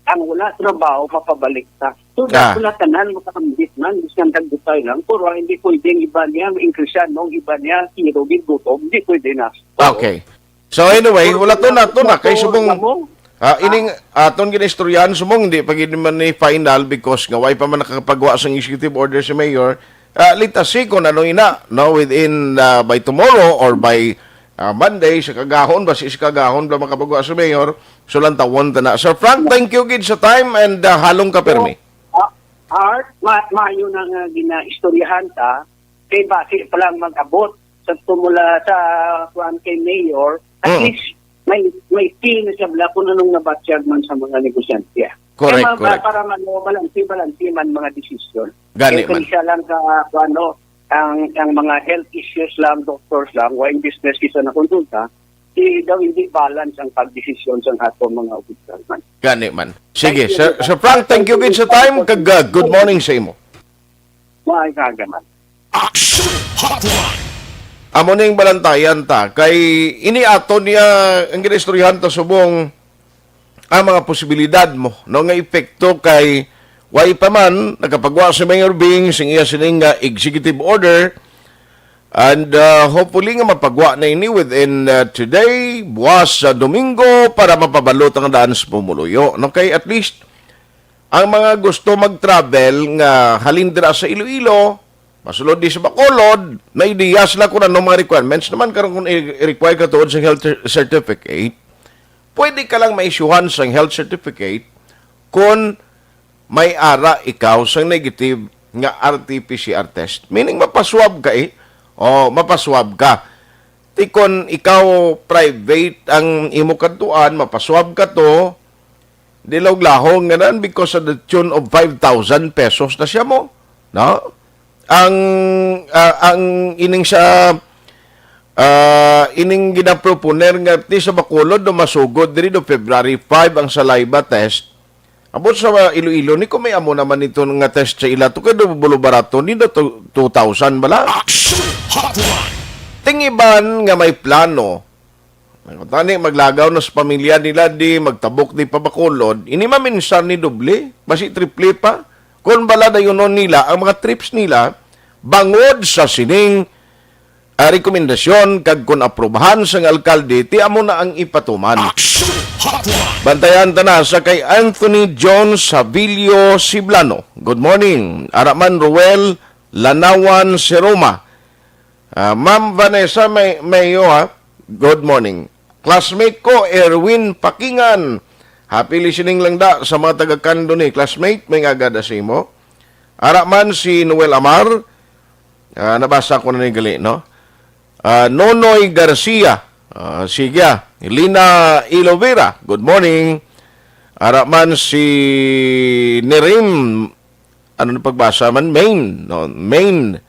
ang wala trabaho mapabalik ta. So, Ah. dapat wala tanan makaambit man, bisan tagdutay lang, pero hindi pwede ang iba niya, ma-increasean mo, ang iba niya, zero gid gutom, hindi pwede na. Okay. So anyway, wala to na to na kay subong Mo? ah, ining aton ginaistoryahan subong hindi pa gid man ni final because nga way pa man nakakapagwa sang executive order si Mayor. Ah, let us see kung ano ina, no, within ah, by tomorrow or by ah, Monday sa kagahon, basi sa kagahon ba makapagwa si Mayor. So lang tawon ta na. Sir Frank, thank you gid sa time and ah, halong ka permi. Ah, Art, ma maayo na nga ginaistoryahan ta, kay basi pa lang mag-abot sa tumula sa kuan kay Mayor, at Mm. least may may feel na siya bla kung anong nabatyag man sa mga negosyante. Correct, Kaya ma- correct. Para man, oh, balanse, balanse man mga desisyon. Gani Kaya man. Isa lang ka, ano, ang, ang mga health issues lang, doctors lang, wa investigation na konsulta, di daw hindi balance ang pagdesisyon sa ato mga opisyal man. Gani man. Sige, Thank you. Sir, Sir Frank, thank you gid sa time kag uh, good morning sa imo. Maay ka man. Action Hotline. Amo ning balantayan ta kay ini ato niya ang ginaistoryahan ta subong ang mga posibilidad mo no nga epekto kay way pa man nakapagwa si Mayor Bing sing iya sining nga executive order And uh, hopefully nga mapagwa na ini within uh, today, buwas sa Domingo, para mapabalot ang daan sa pumuluyo. No? Kay at least, ang mga gusto mag-travel nga halin dira sa Iloilo, masulod di sa Bacolod, may ideya sila kung ano mga requirements naman karon kung i-, i-require ka tuod sa health cer-, certificate. Pwede ka lang maisyuhan sang health certificate kung may ara ikaw sang negative nga R T P C R test. Meaning, mapaswab ka eh. O, mapaswab ka. Ti kon ikaw private ang imo kadtuan, mapaswab ka to, di law-lahong nga nan because of the tune of five thousand pesos na siya mo. No? Ang, ah, ang ining sa, ah, ining ginaproponer nga ti sa Bacolod do masugod diri do February five ang saliva test. Abot sa Iloilo ni, kung may amo naman ito nga test sa ila, to kay do bulo barato ni do two thousand bala. Action Hotline! Tingiban nga may plano. Tani, maglagaw na sa pamilya nila di, magtabok di pa Bacolod. Ini maminsar ni doble, basi triple pa. Kung bala dayunon nila ang mga trips nila, bangod sa sining ah, rekomendasyon, kag kon aprubahan sang alkalde, ti amo na ang ipatuman. Action Hotline! Bantayan ta na sa kay Anthony John Savilio Siblano. Good morning. Araman Ruel Lanawan Seroma. Ah, Ma'am Vanessa May Mayo, ha? Good morning. Classmate ko, Erwin Pakingan. Happy listening lang da sa mga taga Kando ni. Classmate, may nga agad sa imo. Araman si Noel Amar. Ah, nabasa ko na ni gali, no? Ah, Nonoy Garcia. Ah, sige, ah. Lina Ilovera, good morning. Ara man si Nerim, ano na pagbasa man? Main, no? Main.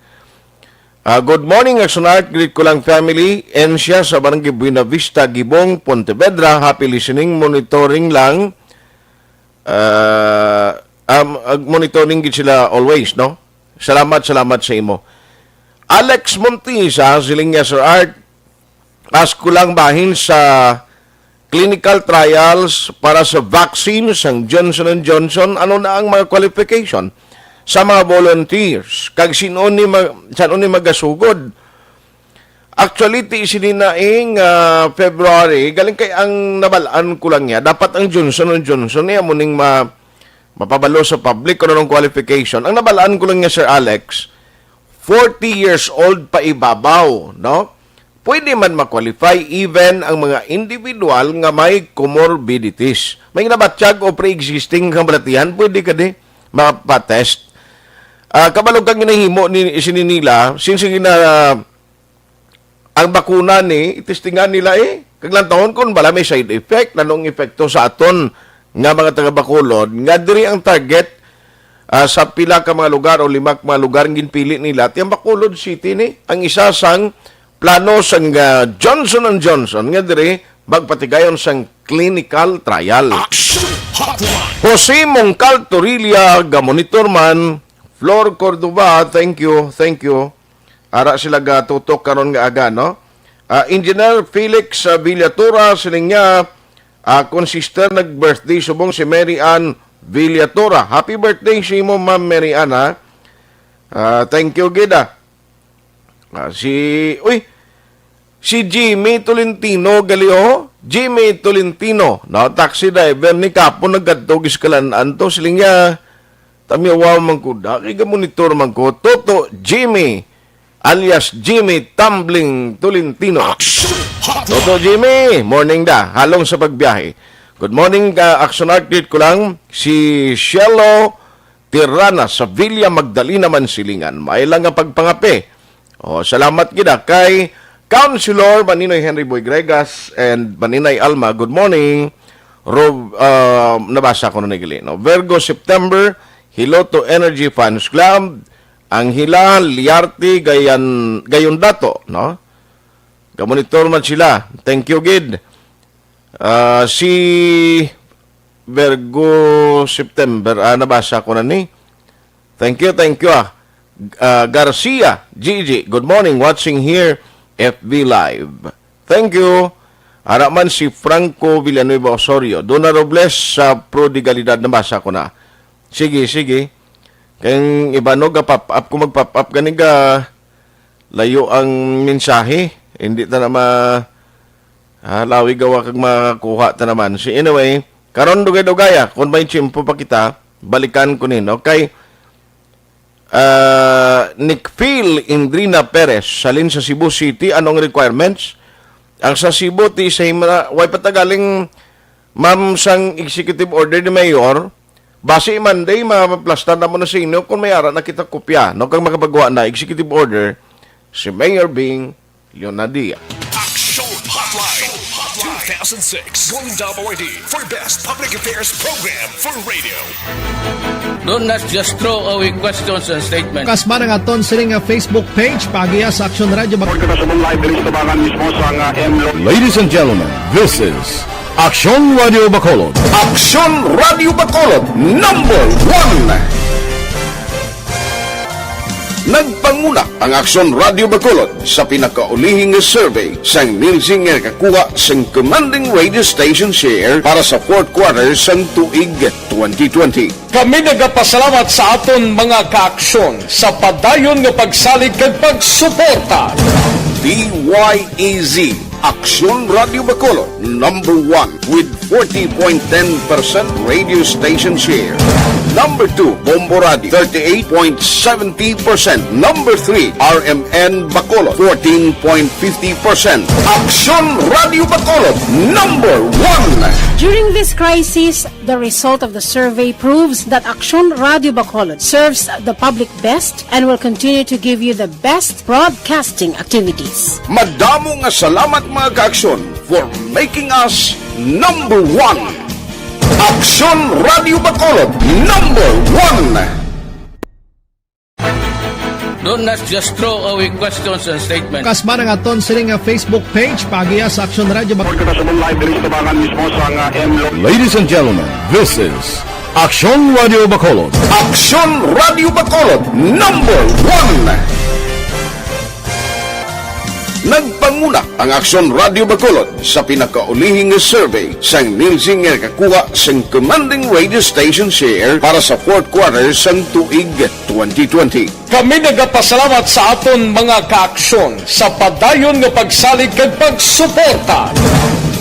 Ah, good morning, Action Art. Greet ko lang family. Encia sa Barangay Buena Vista, Gibong, Pontevedra. Happy listening, monitoring lang. Ah, um, ag-, monitoring gid sila always, no? Salamat, salamat sa imo. Alex Montisa, siling niya, Sir Art, ask ko lang bahin sa clinical trials para sa vaccine sang Johnson and Johnson, ano na ang mga qualification sa mga volunteers? Kag sin-o ni mag-, san-o ni magasugod? Actually, ti sini na ing, ah, February, galing kay ang nabalaan ko lang niya, dapat ang Johnson and Johnson niya mo ning ma-, mapabalo sa public kung anong qualification. Ang nabalaan ko lang niya, Sir Alex, forty years old pa ibabaw, no? Pwede man ma-qualify even ang mga individual nga may comorbidities. May nabatyag o pre-existing kabalatihan, pwede ka di mapatest. Ah, kabalo kang ginahimo ni, sini nila, since gina-, ang bakuna ni, itistingan nila eh. Kag lantawon kung bala may side effect, nanong epekto sa aton nga mga taga Bacolod, nga diri ang target, ah, sa pila ka mga lugar o lima ka mga lugar nga ginpili nila. Ti ang Bacolod City ni, ang isa sang plano sang, ah, Johnson and Johnson nga diri magpatigayon sang clinical trial. Action Hotline! Jose Mongcal Torilla, gamonitor man. Flor Cordova, thank you, thank you. Ara sila gatutok karon nga aga, no? Ah, Engineer Felix, ah, Villatura, siling niya, ah, akon sister nag-birthday subong si Mary Ann Villatura. Happy birthday sa imo, Ma'am Mary Ann, ha? Ah, thank you gid, ah. Ah, si, uy, si Jimmy Tolentino gali, oh. Jimmy Tolentino, no, taxi driver ni, kapon nagkadto giskalan-an to, siling niya, tamyawa man ko da, kay gamonitor man ko. Toto Jimmy, alias Jimmy Tumbling Tolentino. Action Hotline! Toto Jimmy, morning da, halong sa pagbiyahe. Good morning, ka Action Art, greet ko lang si Shelo Tirana sa Villa Magdalena, Mansilingan. May lang nga pagpangape. Oh, salamat gid, ah, kay Councilor Maninoy Henry Boy Gregas and Maninay Alma. Good morning. Ro-, ah, nabasa ko na ni gali, no? Virgo September, Hiloto Energy Fans Club, Anghela Liarte Gayan-, Gayondato, no? Gamonitor man sila. Thank you gid. Ah, si Virgo September, ah, nabasa ko na ni. Thank you, thank you, ah. Ah, Garcia, Gigi, good morning, watching here, F B Live. Thank you. Ara man si Franco Villanueva Osorio. Dona Robles sa Prodigalidad, nabasa ko na. Sige, sige. Kay iba no, ga-pop up ko, mag-pop up gani ga Layo ang mensahe. Hindi ta na ma-, ah, lawig gawa kag makakuha ta naman. Si, anyway, karon dugay-dugaya, kung may tiyempo pa kita, balikan ko nin. Okay? Ah, Nick Phil Indrina Perez, salin sa Cebu City, anong requirements? Ang sa Cebu, ti sa Himra-, way pa ta galing, ma'am, sang executive order ni Mayor, basi Monday, maplastar na mo na sa inyo kung may ara na kita kopya, no? Kag makapagawa na executive order si Mayor Bing Leonadia. Action Hotline two thousand six Golden Dome Awardee for Best Public Affairs Program for Radio. Don't not just throw away questions and statements. Kasmara nga ton siring nga Facebook page, paagiha sa Aksyon Radio Bacolod. Kita sa live diri sa tabangan mismo sa nga M. Ladies and gentlemen, this is Aksyon Radio Bacolod. Aksyon Radio Bacolod, number one. Nagpanguna ang Aksyon Radio Bacolod sa pinakaulihi nga survey sang Nielsen nga nakakuha sang commanding radio station share para sa fourth quarter sang tuig twenty twenty. Kami nagapasalamat sa aton mga kaaksyon sa padayon nga pagsalig kag pagsuporta. D Y E Z, Aksyon Radio Bacolod, number one with forty point ten percent radio station share. Number two, Bombo Radio, thirty-eight point seventy percent. Number three, R M N Bacolod, fourteen point fifty percent. Aksyon Radio Bacolod, number one. During this crisis, the result of the survey proves that Aksyon Radio Bacolod serves the public best and will continue to give you the best broadcasting activities. Madamo nga salamat, mga kaaksyon, for making us number one. Aksyon Radio Bacolod, number one. Don't not just throw away questions and statements. Kasmara nga ton siring nga Facebook page, paagiha sa Aksyon Radio Bacolod. Kita sa live diri sa tabangan mismo sa nga M. Ladies and gentlemen, this is Aksyon Radio Bacolod. Aksyon Radio Bacolod, number one. Nagpanguna ang Aksyon Radio Bacolod sa pinakaulihi nga survey sang Nielsen nga nakakuha sang commanding radio station share para sa fourth quarter sang tuig twenty twenty. Kami nagapasalamat sa aton mga kaaksyon sa padayon nga pagsalig kag pagsuporta.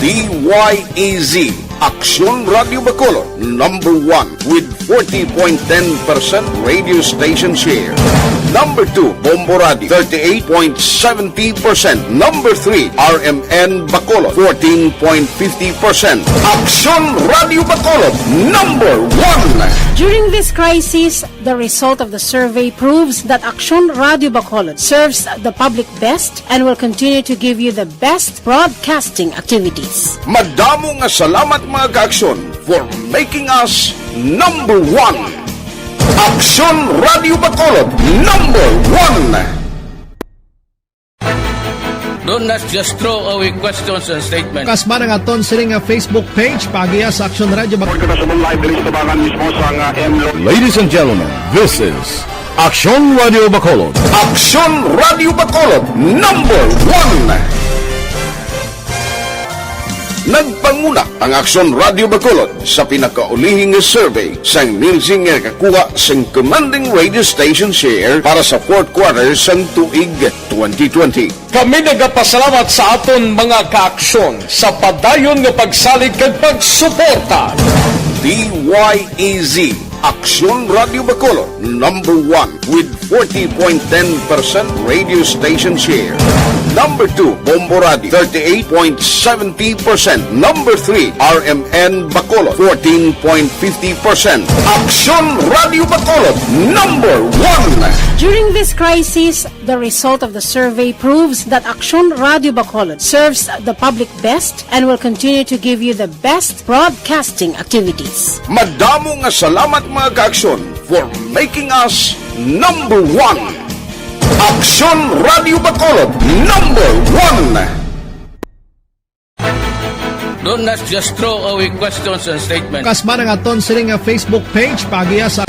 D Y E Z, Aksyon Radio Bacolod, number one with forty point ten percent radio station share. Number two, Bombo Radio, thirty-eight point seventy percent. Number three, R M N Bacolod, fourteen point fifty percent. Aksyon Radio Bacolod, number one. During this crisis, the result of the survey proves that Aksyon Radio Bacolod serves the public best and will continue to give you the best broadcasting activities. Madamo nga salamat, mga kaaksyon, for making us number one. Aksyon Radio Bacolod, number one. Don't not just throw away questions and statements. Kasmara nga ton siring nga Facebook page, paagiha sa Aksyon Radio Bacolod. Kita sa live diri sa tabangan mismo sa nga M. Ladies and gentlemen, this is Aksyon Radio Bacolod. Aksyon Radio Bacolod, number one. Nagpanguna ang Aksyon Radio Bacolod sa pinakaulihi nga survey sang Nielsen nga nakakuha sang commanding radio station share para sa fourth quarter sang tuig twenty twenty. Kami nagapasalamat sa aton mga kaaksyon sa padayon nga pagsalig kag pagsuporta. D Y E Z, Aksyon Radio Bacolod, number one with forty point ten percent radio station share. Number two, Bombo Radio, thirty-eight point seventy percent. Number three, R M N Bacolod, fourteen point fifty percent. Aksyon Radio Bacolod, number one. During this crisis, the result of the survey proves that Aksyon Radio Bacolod serves the public best and will continue to give you the best broadcasting activities. Madamo nga salamat, mga kaaksyon, for making us number one. Aksyon Radio Bacolod, number one. Don't not just throw away questions and statements. Kasmara nga ton siring nga Facebook page, paagiha sa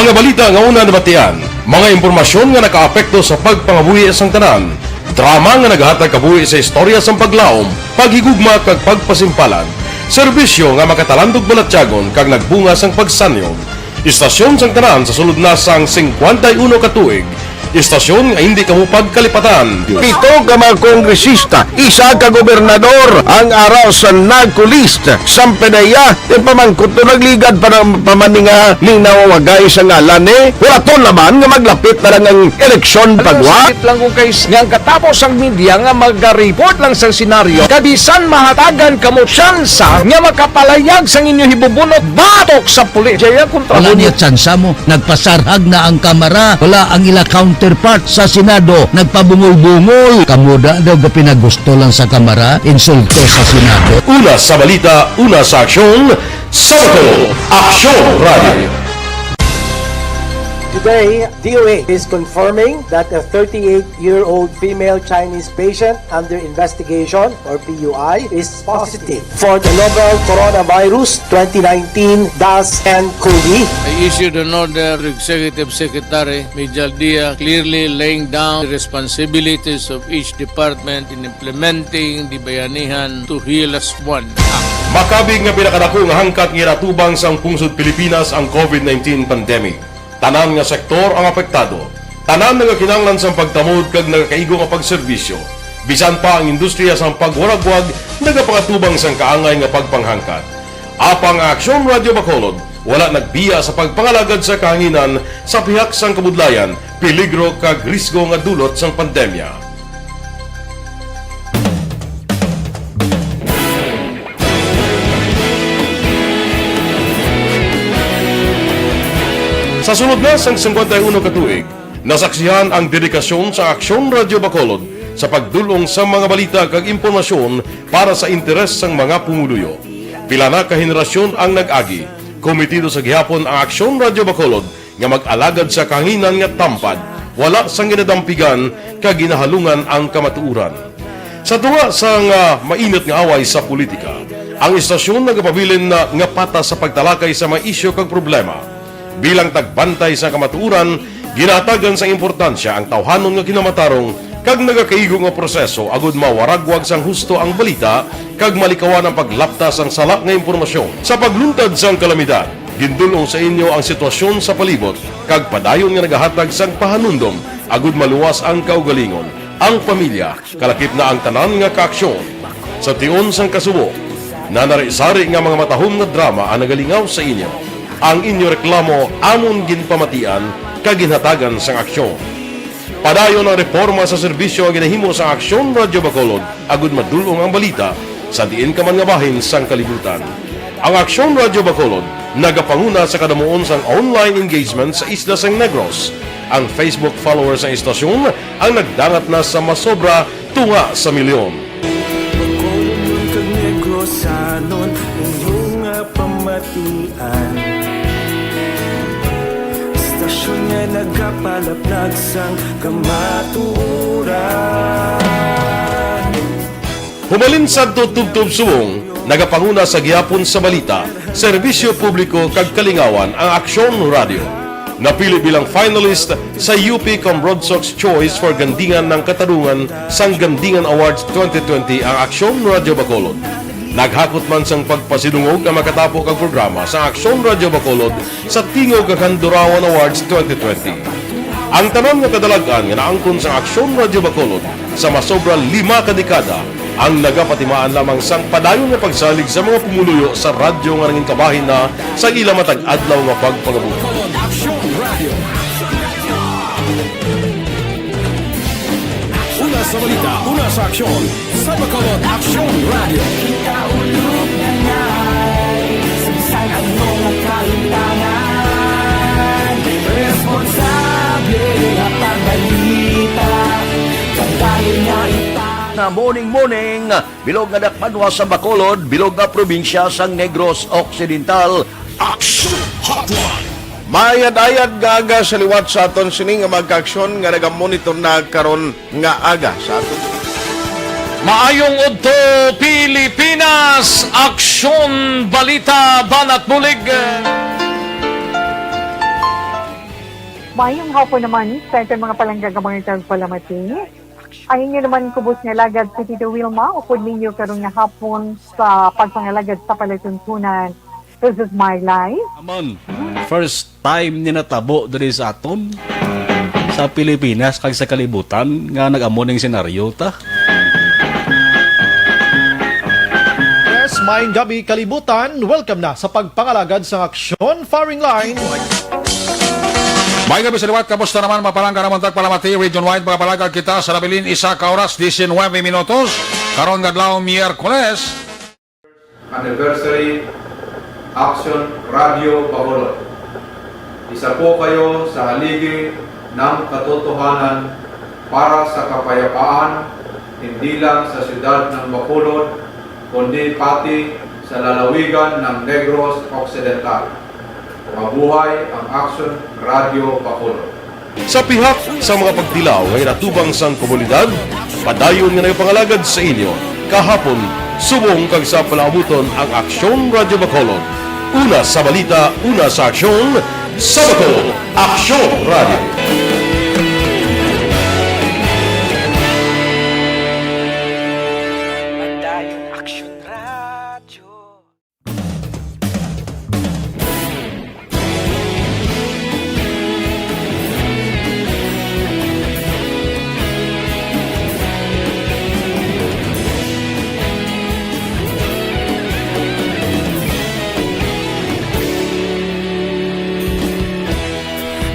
Mga balita nga una nabatian, mga impormasyon nga nakaapekto sa pagpangabuhi sang tanan, drama nga nagahatag kabuhi sa istorya sang paglaom, paghigugma kag pagpasimpalan. Serbisyo nga makatalandog balatyagon kag nagbunga sang pagsanyog. Istasyon sang tanan sa sulod na sang singkwenta y uno ka tuig. Istasyon nga hindi kamo pagkalipatan. Pito ka mga kongresista, isa ka gobernador ang ara sa NAGCO list. Sang P D E A, ipamangkot to nagligad pa ng pamaninga ning nawawagay sa ngalan ni. Wala to naman nga maglapit na lang ang eleksyon pagwa. Sakit lang kung kay nga ang katapos ang media nga magareport lang sang senaryo, kabisan mahatagan kamo tsansa nga makapalayag sang inyo hibubunot batok sa pulis. Jaya kontra Wala mo niya tsansa mo. Nagpasarhag na ang Kamara. Wala ang ila counterpart sa Senado. Nagpabungol-bungol. Kamo da daw ga pinagusto lang sa Kamara, insulto sa Senado. Una sa balita, una sa aksyon, sa Bacolod, Aksyon Radio. Today, D O H is confirming that a thirty-eight-year-old female Chinese patient under investigation, or P U I, is positive for the novel coronavirus twenty nineteen dash N COVID. I issued an order to Executive Secretary Mijal Dia, clearly laying down the responsibilities of each department in implementing the Bayanihan to Heal Us One Act. Makabig nga pinakadako nga hangkat nga ginatubang sang pungsod Pilipinas ang COVID nineteen pandemic. Tanan nga sektor ang apektado. Tanan nagakinahanglan sang pagtamod kag nagakaigo nga pagserbisyo. Bisan pa ang industriya sang pagwaragwag nagapangatubang sang kaangay nga pagpanghangkat. Apang ang Aksyon Radio Bacolod wala nagbiya sa pagpangalagad sa kahanginan sa pihak sang kabudlayan, peligro kag risgo nga dulot sang pandemya. Sa sulod na sang singkwenta y uno ka tuig, nasaksihan ang dedikasyon sa Aksyon Radio Bacolod sa pagdul-ong sa mga balita kag impormasyon para sa interes sang mga pumuluyo. Pila na ka henerasyon ang nag-agi. Komitido sa gihapon ang Aksyon Radio Bacolod nga mag-alagad sa kahanginan nga tampad, wala sang ginadampigan kag ginahalungan ang kamatuoran. Sa tunga sang, ah, mainit nga away sa politika, ang istasyon nagapabilin na nga patas sa pagtalakay sa mga isyu kag problema. Bilang tagbantay sa kamatuoran, ginahatagan sang importansya ang tawhanon nga kinamatarong kag nagakaigo nga proseso agud mawaragwag sang husto ang balita kag malikawan ang paglapta sang sala nga impormasyon. Sa pagluntad sang kalamidad, gindul-ong sa inyo ang sitwasyon sa palibot kag padayon nga nagahatag sang pahanumdom agud maluwas ang kaugalingon, ang pamilya, kalakip na ang tanan nga kaaksyon. Sa tion sang kasubo, nanari-sari nga mga matahom nga drama ang nagalingaw sa inyo. Ang inyo reklamo amon ginpamatian kag ginhatagan sang aksyon. Padayon ang reporma sa serbisyo nga ginahimo sa Aksyon Radio Bacolod agud madul-ong ang balita sa diin ka man nga bahin sang kalibutan. Ang Aksyon Radio Bacolod nagapanguna sa kadamuon sang online engagement sa isla sang Negros. Ang Facebook followers sang istasyon ang nagdangat na sa masobra tunga sa milyon. Bacolodnon kag Negrosanon, inyo nga pamatian. Istasyon nga nagapalaplag sang kamatuoran. Hubalin sadto tubtob subong, nagapanguna sa gihapon sa balita, serbisyo publiko kag kalingawan ang Aksyon Radio. Napili bilang finalist sa U P Cambrodsoc's Choice for Gandingan ng Katarungan sang Gandingan Awards twenty twenty ang Aksyon Radio Bacolod. Naghakot man sang pagpasidungog ang makatapo kag programa sa Aksyon Radio Bacolod sa Tingog kag Handurawan Awards twenty twenty. Ang tanan nga kadalag-an nga naangkon sang Aksyon Radio Bacolod sa masobra lima ka dekada ang nagapatimaan lamang sang padayon nga pagsalig sa mga pumuluyo sa radyo nga nangin kabahin na sa ila matag adlaw nga pagpangabuhi. Bacolod Aksyon Radio. Una sa balita, una sa aksyon, sa Bacolod Aksyon Radio. Kita ulog na nai, sa bisan ano nga kahimtangan, responsable nga pagbalita, kadali nga ipang- Na morning, morning. Bilog nga dakbanwa sa Bacolod, bilog nga probinsya sang Negros Occidental. Action Hotline. Maayad-ayad nga aga sa liwat sa aton sini nga mga kaaksyon nga nagamonitor na karon nga aga sa aton. Maayong udto, Pilipinas! Aksyon, balita, banat bulig. Maayong hapon naman sa aton mga palangga nga mga tagpalamati. Ang inyo naman kubos nga alagad si Tito Wilma, upod ninyo karon nga hapon sa pagpangalagad sa palatuntunan. This is my life. Amon, first time ni natabo diri sa aton, sa Pilipinas kag sa kalibutan nga nag-amo ning senaryo ta. Yes, maayong gabi, kalibutan. Welcome na sa pagpangalagad sang Aksyon Firing Line. May gabi sa liwat, kamusta naman? Mapalangga naman tagpalamati, region-wide, mga palagad kita sa nabilin, isa ka oras, diecinuebe minutos. Karon nga adlaw, Miyerkules. Anniversary, Aksyon Radio Bacolod. Isa po kayo sa haligi ng katotohanan para sa kapayapaan, hindi lang sa siyudad ng Bacolod, kundi pati sa lalawigan ng Negros Occidental. Mabuhay ang Aksyon Radio Bacolod. Sa pihak sa mga pagtilaw nga ginatubang sang komunidad, padayon nga nagapangalagad sa inyo kahapon, subong kag sa palaabuton ang Aksyon Radio Bacolod. Una sa balita, una sa aksyon, sa Bacolod, Aksyon Radio. Padayon Aksyon Radio.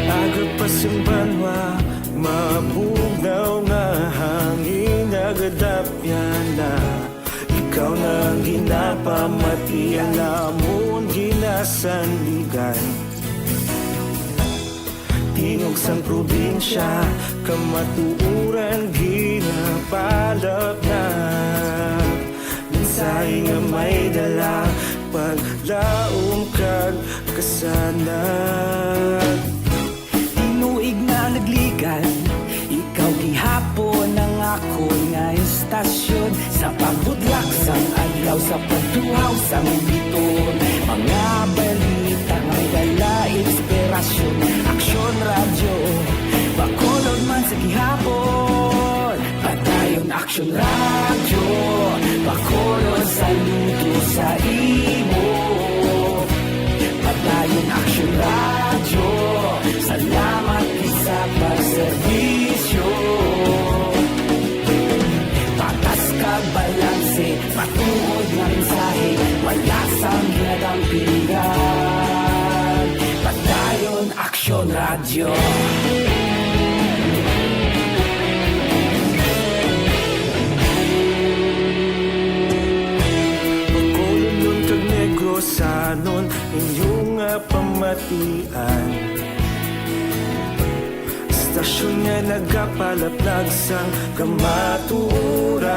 Agod pa sing banwa, mabugnaw nga hangin, nagadapyan na. Ikaw na ang ginapamati, ang amon ginasandigan. Tingog sang probinsya, kamatuoran ginapalapnag. Mensahe nga may dala, paglaom kag kasanag. Tinuig na nagligad, ikaw gihapon ang akon nga istasyon. Sa pagbudlak sang adlaw, sa pagduhaw sang biton, mga balita nga may dala inspirasyon. Aksyon Radyo, Bacolod man sa gihapon. Padayon Aksyon Radyo, Bacolod, saludo sa imo. Padayon Aksyon Radyo, salamat gid sa pagserbisyo. Patas kag balanse, matuod nga mensahe, wala sang ginadampingan. Padayon Aksyon Radyo. Bacolodnon kag Negrosanon, inyo nga pamatian. Istasyon nga nagapalaplag sang kamatuoran.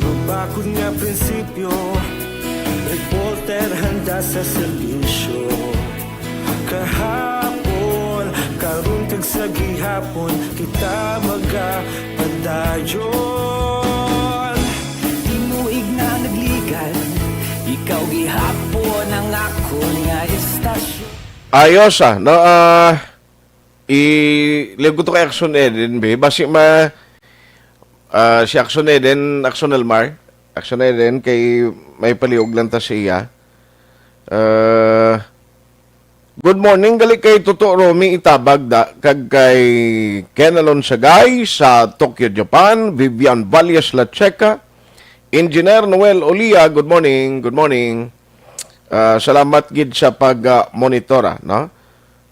Mabakod nga prinsipyo, reporter handa sa serbisyo. Kahapon, karon kag sa gihapon, kita magapadayon. Tinuig na nagligad, ikaw gihapon ang akon nga istasyon. Ayos, ah, no, ah, i-, liwat ko to kay Action Eden, be. Basi ma-, ah, si Action Eden, Action Elmar, Action Eden, kay may paliog lang ta siya. Ah, good morning, gali kay Toto Romy Itabag da, kag kay Ken Alonsagay sa Tokyo, Japan, Vivian Valles Lacheca, Engineer Noel Olia, good morning, good morning. Ah, salamat gid sa pag, ah, monitor, ah, no?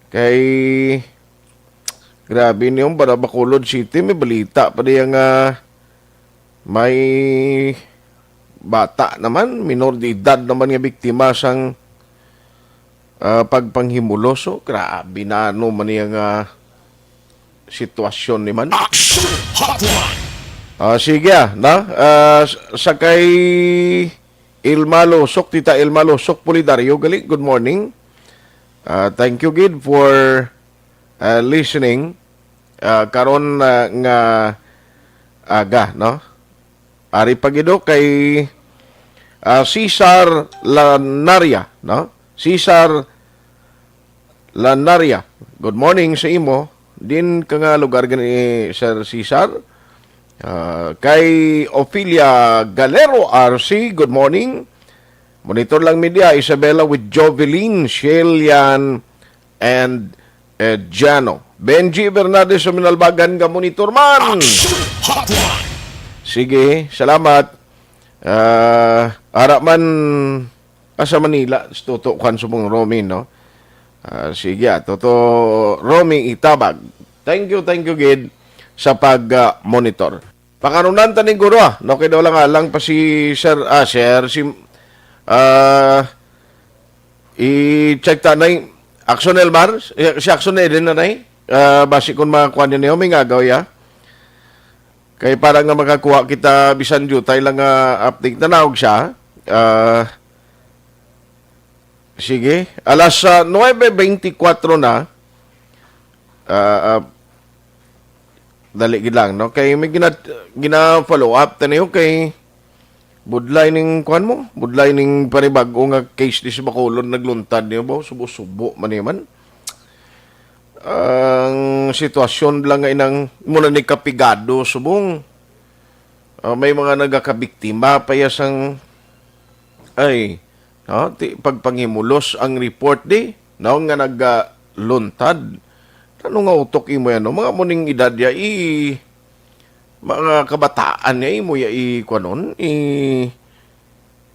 Kay, grabe, niyo, para Bacolod City, may balita pa diya nga may bata naman, minor de edad naman nga biktima sang, ah, pagpanghimulos. So, grabe na, ano man niya nga sitwasyon ni man. Action Hotline. Ah, sige, ah, na? Ah, s-, sa kay Ilma Losok, Tita Ilma Losok Pulidario, gali, good morning. Ah, thank you gid for, ah, listening, ah, karon, ah, nga aga, no? Ari pa gid, oh, kay, ah, Cesar Lanaria, no? Cesar Lanaria, good morning sa imo. Din ka nga lugar gani, Sir Cesar? Ah, kay Ophelia Galero R C, good morning. Monitor lang media, Isabella with Jovelyn, Shelian, and, eh, Jano. Benji Bernardes sa Minalbagan nga monitor man. Action Hotline. Sige, salamat. Ah, ara man, ah, sa Manila, si Toto Kwan Subong Romy, no? Ah, sige, ah, Toto Romy Itabag. Thank you, thank you, gid, sa pag, ah, monitor. Pakarunan ta ni guro, ah, no? Kay daw lang, ah, lang pa si Sir, ah, Sir, si, ah, i-check ta na Action Elmar, si, si Action Eden na na, ah, basi kung makakuha niya, may ngagaw, ya. Kay para nga makakuha kita, bisan jutay lang nga update, nanawag siya. Ah, sige, alas, ah, nuebe beintikwatro na. Ah, ah, dali gid lang, no? Kay may gina-, gina-follow up ta niyo kay budlay ning kuan mo, budlay ning panibag-o nga case di sa Bacolod nagluntad niyo ba? Subo-subo man niya man. Ang sitwasyon lang nga inang muna ni kapigado subong. Ah, may mga nagakabiktima pa ya sang, ay, no, ti, pagpanghimulos ang report di, no, nga nagaluntad. Ano nga utok imo yan, no? Mga muning edad ya, i, mga kabataan ya, imo ya, i, kuanon, i,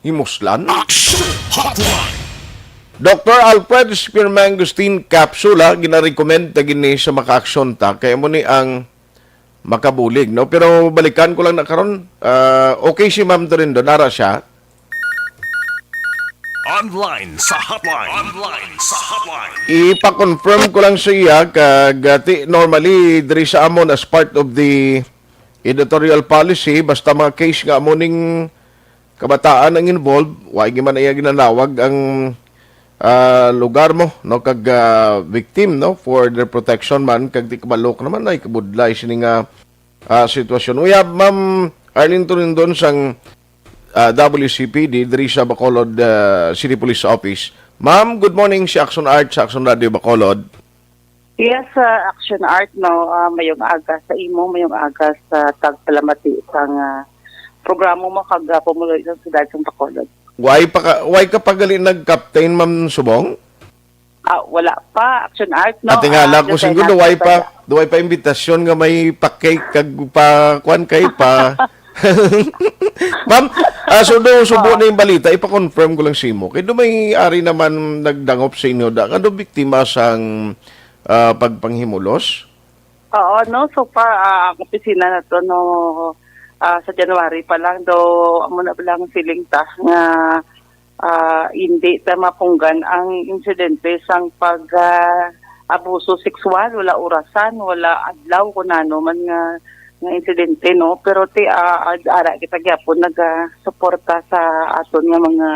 himuslan. Action Hotline. Doctor Alfred Spearmangosteen Capsule, ha, ginarecommend ta gini sa makaaksyon ta. Kaya mo ni ang makabulig, no? Pero balikan ko lang na karon. Ah, okay si Ma'am Dorindo, nara siya. Online sa hotline. Online sa hotline. Ipa-confirm ko lang sa iya kag, ah, ti, normally diri sa amon as part of the editorial policy, basta mga case nga amo ning kabataan ang involved, wa gyud man iya ginanawag ang, ah, lugar mo, no, kag, ah, victim, no, for their protection man, kag di kabalo ka naman ay kabudlay sini nga, ah, sitwasyon. We have Ma'am Arlene Torindon sang, ah, W C P D diri sa Bacolod, ah, City Police Office. Ma'am, good morning, si Action Art sa Action Radio Bacolod. Yes, uh, Action Art, no, uh, mayong aga sa imo, mayong aga sa tagpalamati sang, uh, programa mo kag, uh, pumuloy sa siyudad sang Bacolod. Why pa ka, why ka pa gali nag-captain, Ma'am Subong? Ah, wala pa, Action Art, no? Ate nga Ah, lang ko, just siguro, like why pa, pa, why pa imbitasyon nga may pa-cake kag pa, kwan kay pa. Ma'am, ah, so do, subo Oo. na yung balita, ipa-confirm ko lang sa imo. Kay do may ari naman nagdangop sa inyo, da, ano biktima sang, ah, pagpanghimulos? Oo, no? So far, ah, ang opisina na to, no, ah, sa January pa lang, do, amo na lang siling ta nga, ah, hindi ta mapunggan ang insidente sang pag, ah, abuso sexual, wala orasan, wala adlaw, kung ano man nga, nga insidente, no? Pero ti, ah, ad-, ara kita gyapon nagasuporta sa aton nga mga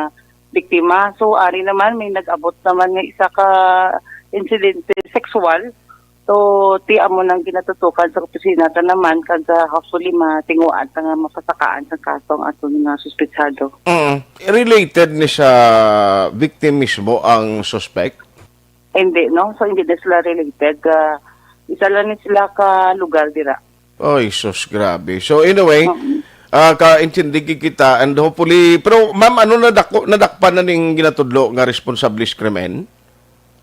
biktima. So, ari naman, may nag-abot naman nga isa ka insidente sexual. So, ti amo nang ginatutukan sa opisina ta naman, kag, ah, hopefully matinguan ta nga mapasakaan sa kaso ang aton nga suspetsado. Mm. Related ni sa victim mismo ang suspect? Hindi, no? So, hindi na sila related. Ah, isa lang ni sila ka lugar dira. Oy, sus, grabe. So, anyway, Mm. ah, kaintindi gid kita and hopefully, pero ma'am, ano nadako, nadakpan na ning ginatudlo nga responsable sa krimen?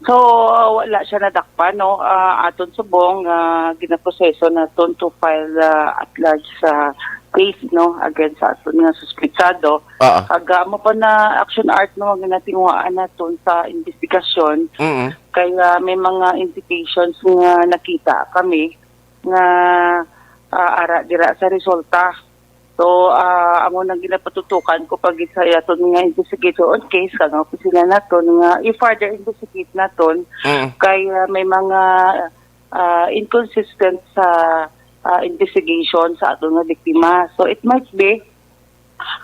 So, wala siya nadakpan, no? Ah, aton subong, ah, ginaproseso naton to file, ah, at large sa case, no, against sa aton nga suspetsado. Ah, ah. Kag, ah, amo pa na Action Art, no, ginatinguhaan naton sa investigasyon. Mm. Kay, ah, may mga indications nga nakita kami nga, ah, ara dira sa resulta. So, ah, amo nang ginapatutukan ko pag sa aton nga investigator on case, kag ang opisina naton nga i-further investigate naton Mm. kay, ah, may mga, ah, inconsistent sa, ah, investigation sa aton nga biktima. So, it might be,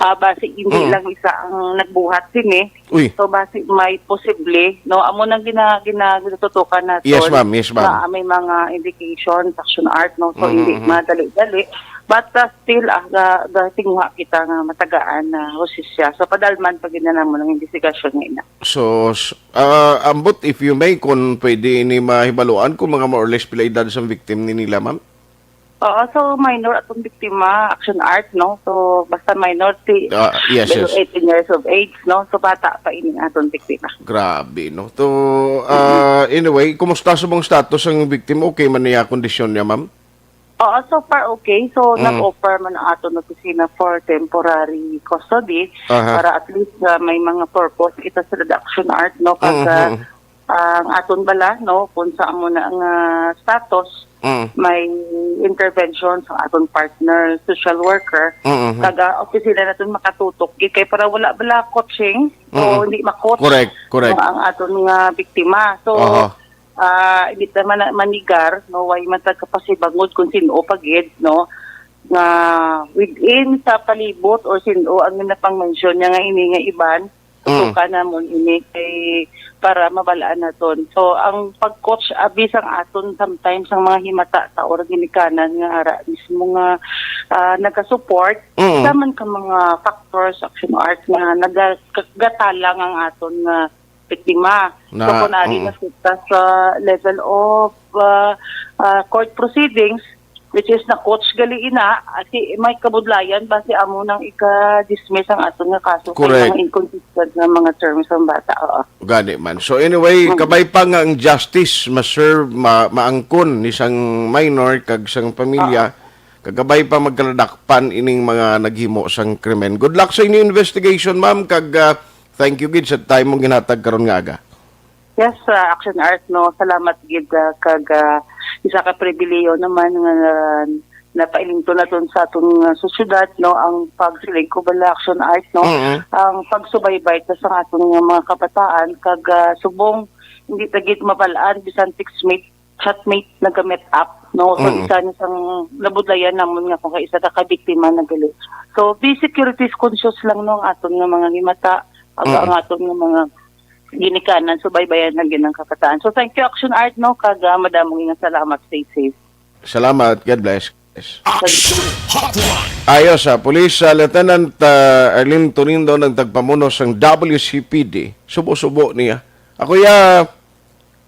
ah, basi hindi Mm. lang isa ang nagbuhat sini. Uy. So, basi may posible, no? Amo nang gina-, gina-, ginatutukan naton Yes, ma'am. Yes, ma'am. na may mga indications, Action Art, no? So, Mm, hindi mm. madali-dali. But, ah, still, ah, ga-, gatinguha kita nga matagaan na hustisya. So, padalman pa gid na namon ang investigasyon nga ina. So, s-, ah, ambot, if you may, kung pwede ini mahibaluan, kung mga more or less pila edad sang victim ni nila, ma'am? Oo, so minor atong biktima, Action Art, no? So, basta minor, ti-, Ah, yes, below yes. eighteen years of age, no? So, bata pa ini atong biktima. Grabe, no? To, ah, anyway, kumusta sa mong status ang victim? Okay man niya kondisyon niya, ma'am? Oo, so far okay. So, Mm. nag-offer man ang aton opisina for temporary custody Aha. para at least, ah, may mga purpose kita sa Action Art, no? Kag, ah, Mhm. ang aton bala, no, kung sa amo na nga status, Mm. may intervention sa aton partner, social worker, Mm, mhm. kag, ah, opisina naton makatutok gid kay para wala bala coaching o Mm. hindi ma-coach Correct, correct. ang, ang aton nga biktima. So, Aha. ah, hindi ta man manigar, no, way man ta kapasibangod kung sin-o pa gid, no, nga within sa palibot or sin-o ang napang-mention niya nga ini nga iban, Mm. tutukan namon ini kay para mabalaan naton. So, ang pag-coach abi sang aton sometimes ang mga himata ta or ginikanan nga ara mismo nga, ah, nagasupport Mm. sa man ka mga factors, Action Art nga nagagatalang ang aton nga biktima. So, Na, kung ari mm. na kita sa level of, ah, ah, court proceedings, which is na-coach gali ina, ah, si, may kabudlayan ba si amo nang ika-dismiss ang aton nga kaso kay Correct. mga inconsistent nga mga terms ang bata? Oo. Gani man. So anyway, Mm. kabay pa nga ang justice ma-serve, ma-, maangkon ni sang minor kag sang pamilya, Oo. kag kabay pa magkaladakpan ining mga naghimo sang krimen. Good luck sa inyo investigation, ma'am, kag, ah, thank you gid sa time mong ginhatag karon nga aga. Yes, ah, Action Art, no. Salamat gid, ah, kag, ah, isa ka pribilehiyo naman nga, ah, napailington naton sa aton nga sosyedad, no, ang pagsiling ko bala, Action Art, no, Mm. ang pagsubaybay ta sa aton nga mga kabataan kag, ah, subong hindi ta gid mabal-an bisan text mate, chatmate nag-meet up, no. So, Mm. isa ni sang nabudlayan namon nga kung kay isa ka kabiktima na gali. So, be security conscious lang, no, ang aton nga mga himata, ag Mm. ang aton nga mga ginikanan, subaybayan lang gid ang kabataan. So, thank you, Action Art, no? Kag, ah, madamo nga salamat. Stay safe. Salamat. God bless. Yes. Action Hotline. Ayos, ah, Police, ah, Lieutenant, ah, Arlene Turindo nagtagpamuno sang W C P D. Subo-subo niya. Ako, ya,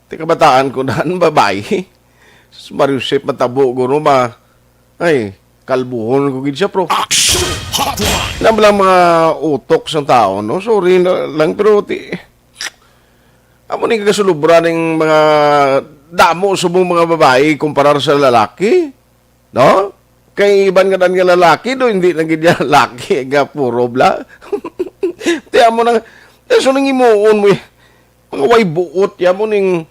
ti kabataan ko na, ang babae. Sus, Mario Joseph, matabo, guro, ma. Ay, kalbuhon ko gid siya, pro. Action Hotline. Alam lang mga utok sang tao, no? Sorry na lang, pero ti-, amo ni kasulubra ning mga damo subong mga babae kumparar sa lalaki, no? Kay iban nga dan nga lalaki, do, hindi na gid niya lalaki, nga puro bla. Ti amo na, eh, so nang imuon mo, eh, mga way buot, ya mo ning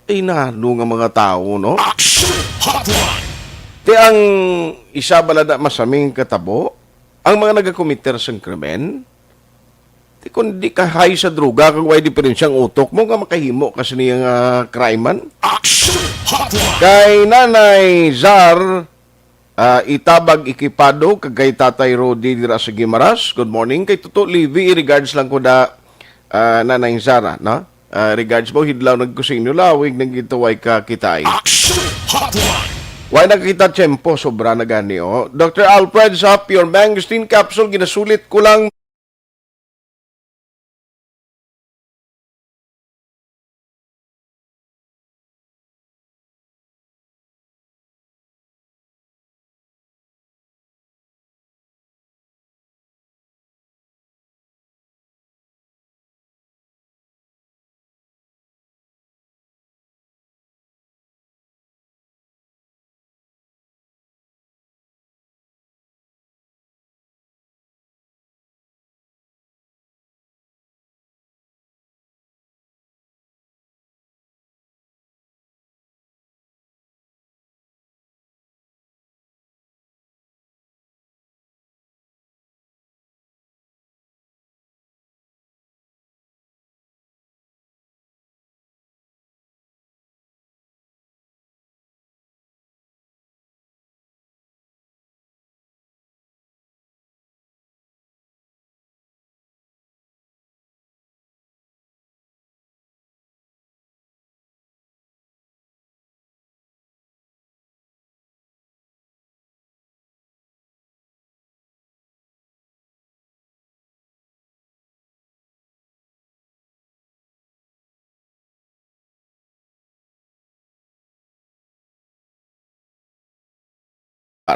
Ay, nano nga mga tawo, no? Action Hotline. Ti ang isa bala na masaming katabo, ang mga nagakomiter sang krimen, ti kon di ka high sa droga, kag way diferensya ang utok mo, nga makahimo ka sini nga crime man. Action Hotline. Kay Nanay Zar, Ah, itabag ikipado kag kay Tatay Rudy dira sa Guimaras. Good morning. Kay Tuto Livy, regards lang ko da, ah, Nanay Zara, no? Ah, regards mo, hidlaw nagkusinyo, lawig nang gitaway ka kita ay. Action Hotline. Why nakita tiyempo? Sobra na gani, oh. Doctor Alfred sa Pure Mangosteen Capsule, ginasulit ko lang.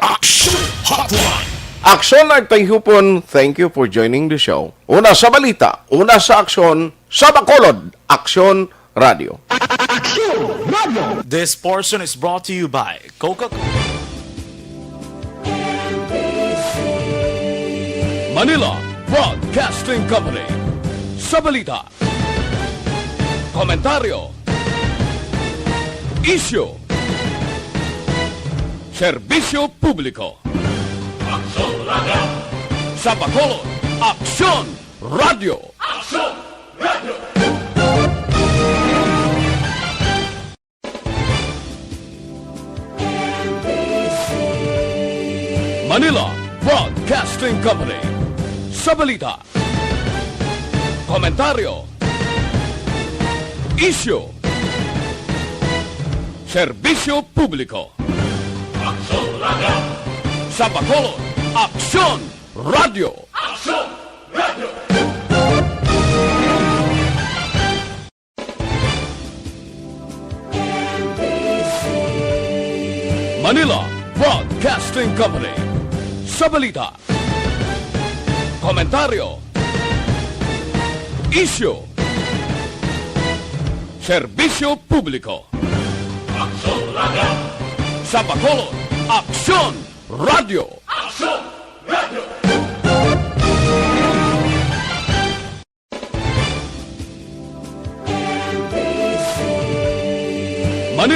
Aksyon Hotline. Aksyon Nagtayhupon, thank you for joining the show. Una sa balita, una sa aksyon, sa Bacolod, Aksyon Radio. Aksyon Radio. This portion is brought to you by Coca-Cola. Manila Broadcasting Company. Sa balita, komentaryo, isyu, serbisyo publiko. Aksyon Radio. Sa Bacolod, Aksyon Radio. Aksyon Radio. Manila Broadcasting Company. Sa balita, komentaryo, isyu, serbisyo publiko. Aksyon Radio. Sa Bacolod, Aksyon Radio. Aksyon Radio. Manila Broadcasting Company. Sa balita, komentaryo, isyu, serbisyo publiko. Aksyon Radio. Sa Bacolod, Aksyon Radio. Aksyon Radio.